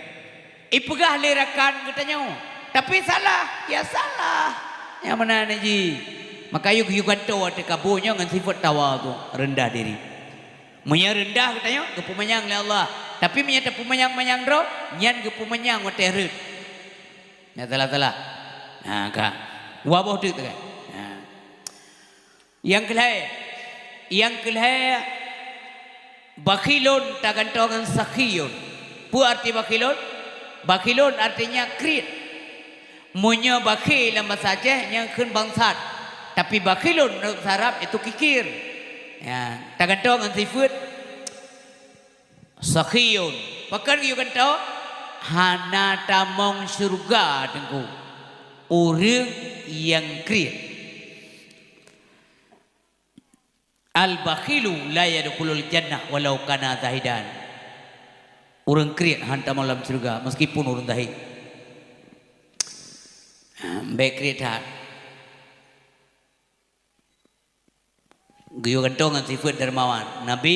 Ipeugah lé rakan geutanyoe, tapi salah, ya salah. Nyang meunan jih. Maka yue, yue gantoe watée kabur nyoe ngon sifeuet tawadhu, rendah diri. Meunyoe reundah geutanyoe, geupeumanyang lé Allah. Tapi meunyoe tapeumanyang-manyang droe, nyan geupeumanyang watée rhot. Nyan salah-salah. Ha, ka. Dua boh teuk teuka. Ha. Nyang keulhée, nyang keulhée, bakhilun tagantoe ngon sakhiyun. Peue arti bakhilun? Bakhilun artinya kriet. Meunyoe bakhil lam basa Aceh, nyan kheun bangsat. Tapi bakhilun meunurot basa Arab, itu kikir. Ya, tagantoe ngon sifeuet sakhiyun. Pakon geuyue gantoe? Hana tamong syeuruga, Teungku, ureuëng nyang kriet. "Al-bakhilu la yadkhulul jannah walau kana zahidan." Ureuëng kriet han tamong lam syeuruga meskipun ureuëng zahid. Ha, bék kriet that. Geuyue gantoe ngon sifeuet dermawan. Nabi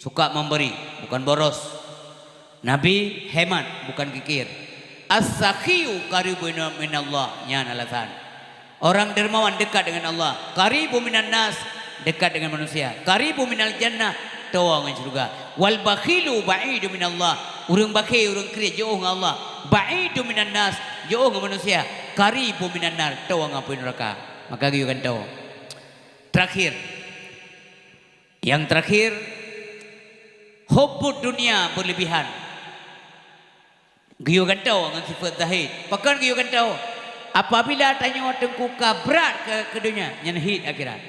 suka memberi, bukan boros. Nabi hemat, bukan kikir. "As-sakhiyu qaribun minallah," nyan alasan. Orang dermawan dekat dengan Allah. "Qaribun minan nas," dekat dengan manusia. "Qaribun minal jannah," towa ngon syeuruga. "Wal bakhilu ba'idun minallah," ureuëng bakhil, ureuëng kriet jiôh ngon Allah. "Ba'idun minan nas," jiôh ngon manusia. "Qaribun minan nar," towa ngon apui neuraka. Maka geuyue gantoe. Terakhir, Nyang terakhir, hubbud dunya berlebihan. Geuyue gantoe ngon sifat zahid. Pakon geuyue gantoe? Apabila tanyoe teungku ka brat keu, keu donya, nyan hit akhirat.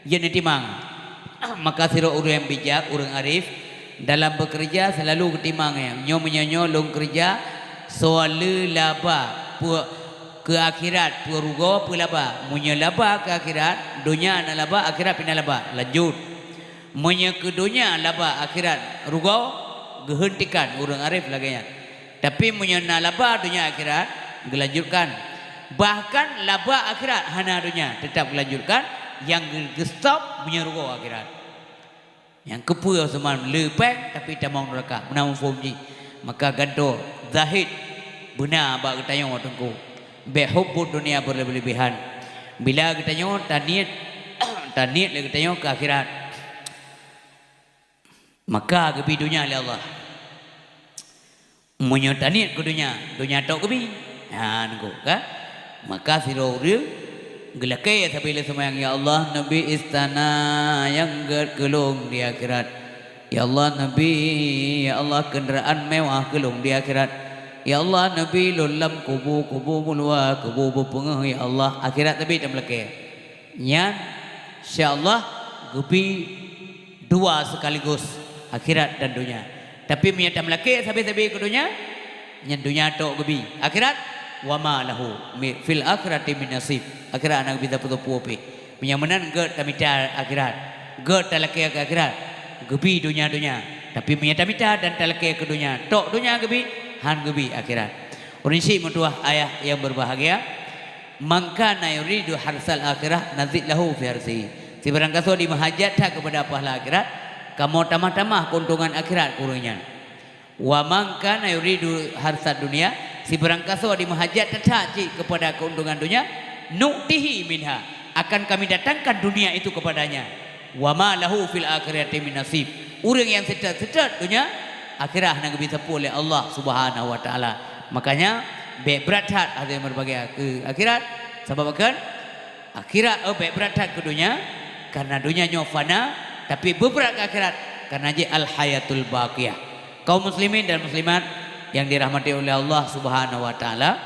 Jeuet neutimang. Maka sidroe ureuëng bijak, ureuëng arif, dalam bekerja selalu geutimang nyan. Nyoe meunyoe nyoe lôn keureuja, soe le laba, peue keu akhirat, peue rugoe, peue laba. Meunyoe laba keu akhirat, donya na laba, akhirat pih na laba. Lanjut. Meunyoe keu donya laba, akhirat rugoe, geuheuntikan, ureuëng arif lagée nyan. Tapi meunyoe na laba donya akhirat, geulanjutkan. Bahkan laba akhirat hana donya, teutap geulanjutkan, nyang geu-, geustop meunyoe rugoe akhirat. Nyang keupeue seumah le péng, tapi tamong neuraka, meunan muphom jih. Maka gantoe zahid beuna bak geutanyoe teungku. Bék hubbud dunya berlebihan. Bila geutanyoe taniet, taniet lé geutanyoe keu akhirat. Maka geubi donya lé Allah. Meunyoe taniet keu donya, donya tok geubi. Ha, nunggu, kan? Maka sidroe ureuëng geulakée sabe lé seumayang, "Ya Allah, neubi istana nyang gét keu lôn di akhirat. Ya Allah, neubi, ya Allah, keundaraan mewah keu lôn di akhirat. Ya Allah, neubi lôn lam kubu, kubu meuluwa, kubu beupeungéh, ya Allah." Akhirat teubi tameulakée. Nyan, insya Allah, geubi dua sekaligus, akhirat dan donya. Tapi meunyoe tameulakée sabe-sabe keu donya, nyan donya tok geubi. Akhirat, wa ma lahu mi-, fil akhirati min nasib. Akhirat hana geubi sapeue-sapeue pih. Meunyoe meunan gét tamita akhirat, gét talakée keu akhirat, geubi donya-donya. Tapi meunyoe tamita dan talakée keu donya, tok donya geubi, han geubi akhirat. Ureuëng syiek meutuwah ayah nyang berbahagia, "Man kana yuridu harsal akhirah nazid lahu fi harsihi." Sibarang gasoe dimeuhajat that keupada pahala akhirat, kamoe tamah-tamah keuntungan akhirat keu ureuëng nyan. "Wa man kana yuridu harsad dunya," sibarang gasoe dimeuhajat that cit keupada keuntungan donya, "nu'tihi minha," akan Kami datangkan dunia itu kepadanya. "Wa ma lahu fil akhirati min nasib." Ureuëng nyang seutôt-seutôt donya, akhirat hana geubi sapeue lé Allah Subhanahu wa Taala. Makanya, bék brat that hati meureubagia keu akhirat. Sabab pakon? Akhirat, oh, bék brat that keu donya, karena donya nyoe fana, tapi beubrat keu akhirat, karena jih al-hayatul baqiyah. Kaum muslimin dan muslimat yang dirahmati oleh Allah Subhanahu wa Taala,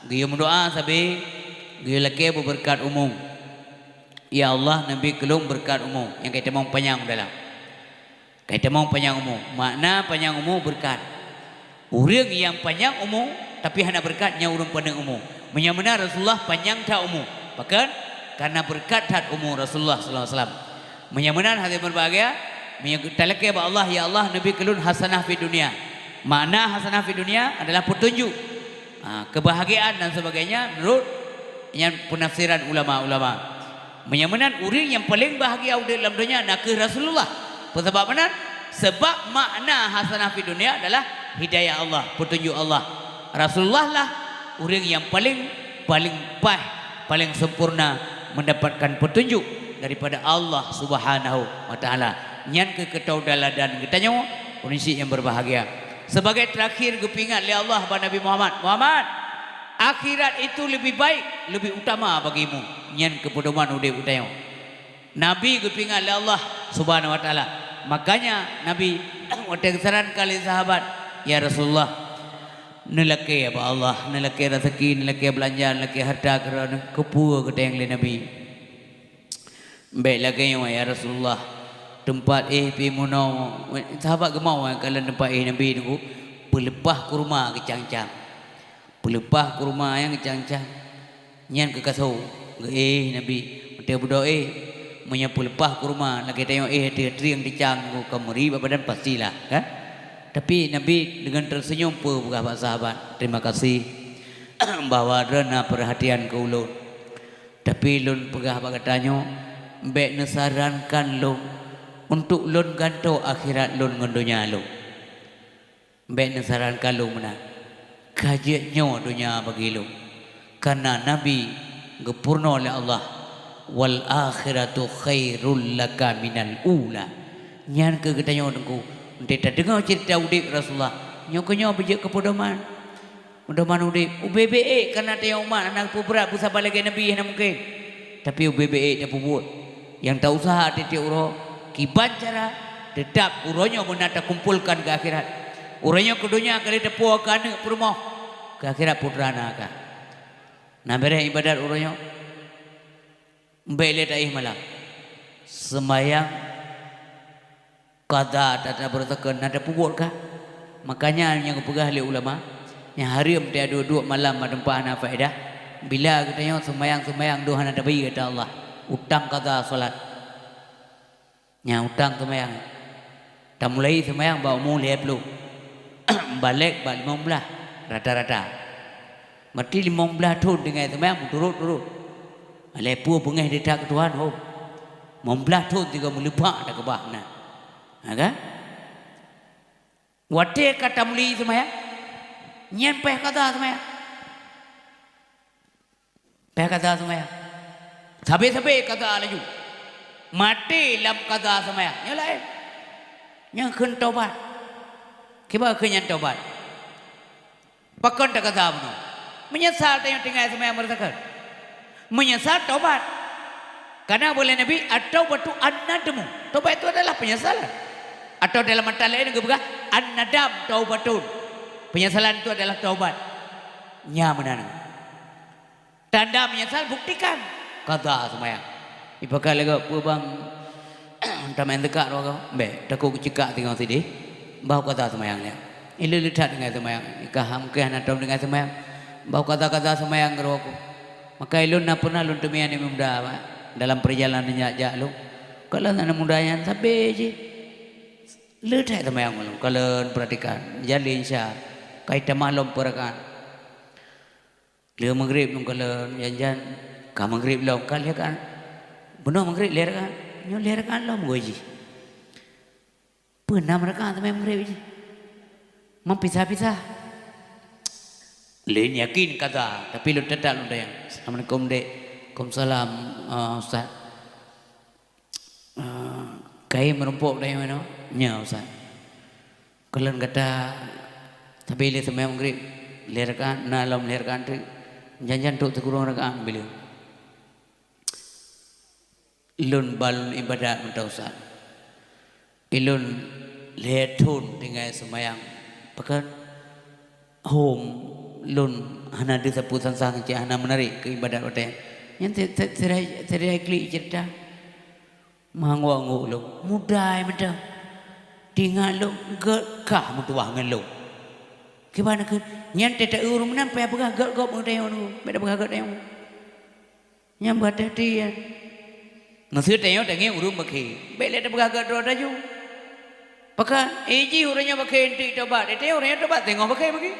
geuyue meudoa sabe, geuyue lakée beubeureukat umu. "Ya Allah, neubi keu lôn beureukat umu," nyang ka itamong panyang u dalam. Ka itamong panyang umu. Makna panyang umu beureukat. Ureuëng nyang panyang umu, tapi hana beureukat, nyan ureuëng paneuk umu. Meunyoe meunan Rasulullah panyang that umu. Pakon? Karena beureukat that umu Rasulullah sallallahu alaihi wasallam. Meunyoe meunan hadirin berbahagia, meunyoe talakée bak Allah, "Ya Allah, neubi keu lôn hasanah fid dunya." Makna hasanah fid dunya adalah petunjuk. Ha, kebahagiaan dan sebagainya menurut nyan penafsiran ulama-ulama. Meunyoe meunan, ureuëng nyang paleng bahagia udeb lam donya nakeuh Rasulullah. Peue sabab meunan? Sabab makna hasanah fid dunya adalah hidayah Allah, petunjuk Allah. Rasulullah lah ureuëng nyang paleng, paleng paih, paleng sempurna mendapatkan petunjuk daripada Allah Subhanahu wa Taala. Nyan keuh keu taudaladan geutanyoe, ureuëng syiek nyang berbahagia. Sebagai terakhir geupeuingat lé Allah bak Nabi Muhammad, "Muhammad, akhirat itu lebih baik, lebih utama bagimu." Nyan keuh peudoman udeb geutanyoe. Nabi geupeuingat lé Allah Subhanahu wa Taala. Makanya Nabi watée geusarankan lé sahabat, "Ya Rasulullah, neulakée bak Allah, neulakée raseuki, neulakée beulanja, neulakée hareuta keudroe, keupeue geutanyong lé Nabi?" "Bék lagée nyoe, ya Rasulullah. Teumpat éh pih meunoe." Sahabat geumawai ka lam teumpat éh Nabi nunggu, peuleupah kurma geucang-cang. Peuleupah kurma nyang geucang-cang. Nyan keuh ka soe geuéh Nabi. Watée beudôh éh, meunyoe peuleupah kurma, lagée tanyoe éh ateueh trieng teucang nunggu, ka meuri bak badan pastilah, kan? Tapi Nabi deungon teurseunyum peugah bak sahabat, "Terima kasih bahwa droeneuh na peurhatian keu ulôn." Tapi lôn peugah bak gata nyoe, bék neusarankan lôn, untuk lôn gantoe akhirat lôn ngon donya lôn. Bék neusarankan lôn meunan. Ka jeuet nyoe donya bagi lôn. Kareuna Nabi geupeurunoe lé Allah, "Wal akhiratu khairul laka minal ula." Nyan keuh geutanyoe teungku. Enteuk tadeungoe ceurita udeb Rasulullah, nyoe keuh nyoe beujeuet keu peudoman. Meudoman udeb, ubé-bé ék, kareuna tanyoe umat hana peubeurat beusaba lagée Nabi, hana mungken. Tapi ubé-bé ék tapeubuet. Nyang ta-useuha tieb-tieb uroe, Kiban cara, teutab uroe nyoe meunan takumpolkan keu akhirat. Uroe nyoe keu donya ka lheueh tapuwoe keu aneuk peurumoh, keu akhirat putra na ka. Na beureh ibadat uroe nyoe, bèk lé taéh malam. Seumayang qadha tata beureusakan na tapeubuet ka. Makanya nyang geupeugah lé ulama, nyang hareuem taduek-duek malam bak teumpat hana faedah. Bila geutanyoe seumayang-seumayang dua hana tabri kata Allah, utang qadha salat. Nyang utang seumayang. Tamulai seumayang bak umu lhèe ploh. Balek bak limong blaih rata-rata. Berarti limong blaih thon tinggai seumayang meuturot-turot. Lhèe ploh beungèh teutab keu Tuhan, ho. Limong blaih thon sigoe meuleupak takeubah na. Ha kan? Watèe ka tamulai seumayang, nyan payah qadha seumayang. Payah qadha seumayang. Sabé-sabé qadha laju. Maté lam qadha seumayang. Nyoe laén. Nyan kheun tobat. Kiban kheun nyan tobat? Pakon taqadha bunoe? Meunyeusal tanyoe tinggai seumayang beureusakan. Meunyeusal tobat. Karena buet lé Nabi, "At-taubatu an-nadmu." Tobat itu adalah penyesalan. Atau dalam matan laén geupeugah, "An-nadam taubatun." Penyesalan itu adalah taubat. Nyan meunan. Tanda meunyeusal, buktikan. Qadha seumayang. Ipakat lagèe peue bang, tameu'en teuka droe kah? Bèk, takot geuceukak singoh sideh. Bah qadha seumayang nyan. Ilée le that tinggai seumayang. Ka mungken hana tom tinggai seumayang. Bah qadha-qadha seumayang droe kah. Maka ilôn na pernah lôn teumé aneuk muda, Pak, dalam perjalanan jak-jak lôn. Kalon aneuk muda nyan sabé jih. Le that seumayang ulôn, kalon perhatikan. Jalin sya. Kai tamah lom peue rakaat. Lheueh meugrib lôn kalon, jan-jan ka meugrib lom, ka lheueh kan. Bunoe meugrib lheueh kan. Nyoe lheueh kan lom goi jih. Peue nam rakaat teuma meugrib jih. Meupisah-pisah. Lôn yakin qadha, tapi lôn teutap lôn tanyong. "Assalamualaikum, Dek." "Waalaikumsalam, eh, Ustaz." "Eh, kayém meurumpok tanyoe inoe?" "Nyo, Ustaz." "Kalon gata sabé lé seumayang meugrib, lheueh rakaat, na lom lheueh rakaat teuk, jan-jan trok sikureueng rakaat bileueng." "Lôn ban lôn ibadat mantong, Ustaz. Ilôn lhèe thon tinggai seumayang, pakon hom lôn hana deuh sapeue sang-sang cit hana meunarek keu ibadat watèe nyan." Nyan si-, si-, sira-, sira klik ceurita. Meuanggôk-anggôk lôn, muda mantong. Teuingat lôn gèt kah meutuwah ngon lôn. Kiban kheun, nyan teuta ureueng meunan payah peugah gèt gob ngon tanyoe nyoe, bèk tapeugah gèt tanyoe. Nyan beuhati-hati nyan. Meuseu tanyoe tangieng ureueng bakhe, bèk lé tapeugah gèt droe laju. Pakon, eh, jih ureueng nyan bakhe eunteuk tobat, eh, tanyoe ureueng nyan tobat teungoh bakhe-bakhe.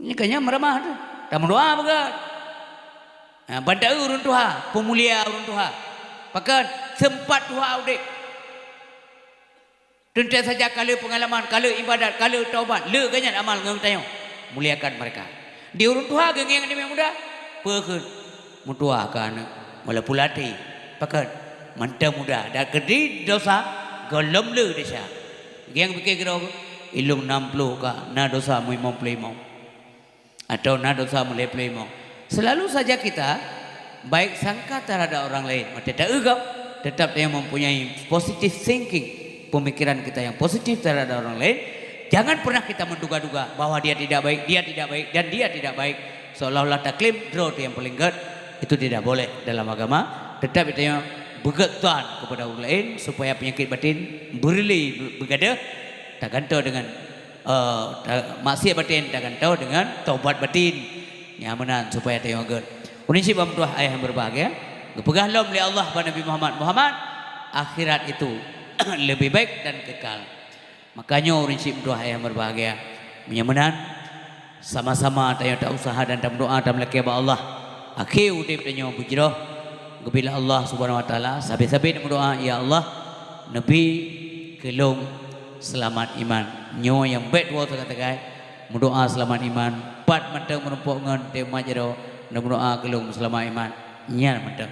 Nyan ka nyan meuramah tu. Tameudoa beugèt. Ha, ban taeu ureueng tuha, peumulia ureueng tuha. Pakon, seumpat tuha udép. Teuntèe saja ka le peungalaman, ka le ibadat, ka le taubat, le geuh nyan amal ngon tanyoe. Muliakan mereka. Di ureueng tuha geungieng nibak muda, peue kheun? Meutuah keu aneuk, walaupun lam até. Pakon? Mantong muda, dan keudeh desya gohlom le desya. Gieng pike keudroe, ilôn nam ploh ka na desya meulimong ploh limong. Atau na desya meulimong ploh limong. Selalu saja kita baik sangka terhadap orang lain. Watèe taeu gob, tetap dia mempunyai positive thinking, pemikiran kita yang positif terhadap orang lain. Jangan pernah kita menduga-duga bahwa dia tidak baik, dia tidak baik, dan dia tidak baik. Seolah-olah taklaim droe tu nyang paleng gèt. Itu tidak boleh dalam agama. Tetap tanyoe beugèt tan kepada ureueng laén supaya penyakit batin beureulee beugadôh, tagantoe dengan, eh, ta-, maksiat batin tagantoe dengan taubat batin. Nyan meunan supaya tanyoe gèt. Ureueng syiek ban meutuah ayah nyang berbahagia, geupeugah lom lé Allah bak Nabi Muhammad, "Muhammad, akhirat itu lebih baik dan kekal." Makanya ureueng syiek meutuah ayah nyang berbahagia, meunyoe meunan, sama-sama tanyoe tausaha dan tameudoa, tameulakèe bak Allah. Akhé udép tanyoe beujroh geubila Allah Subhanahu Wa Taala. Sabe-sabe neumeudoa, "Ya Allah, neubi keu lôn seulamat iman." Nyoe nyang bèk tuwoe sagai-sagai, meudoa seulamat iman. Pat mantong meurumpok ngon teuh umat jaroe, neumeudoa keu lôn seulamat iman. Nyan mantong.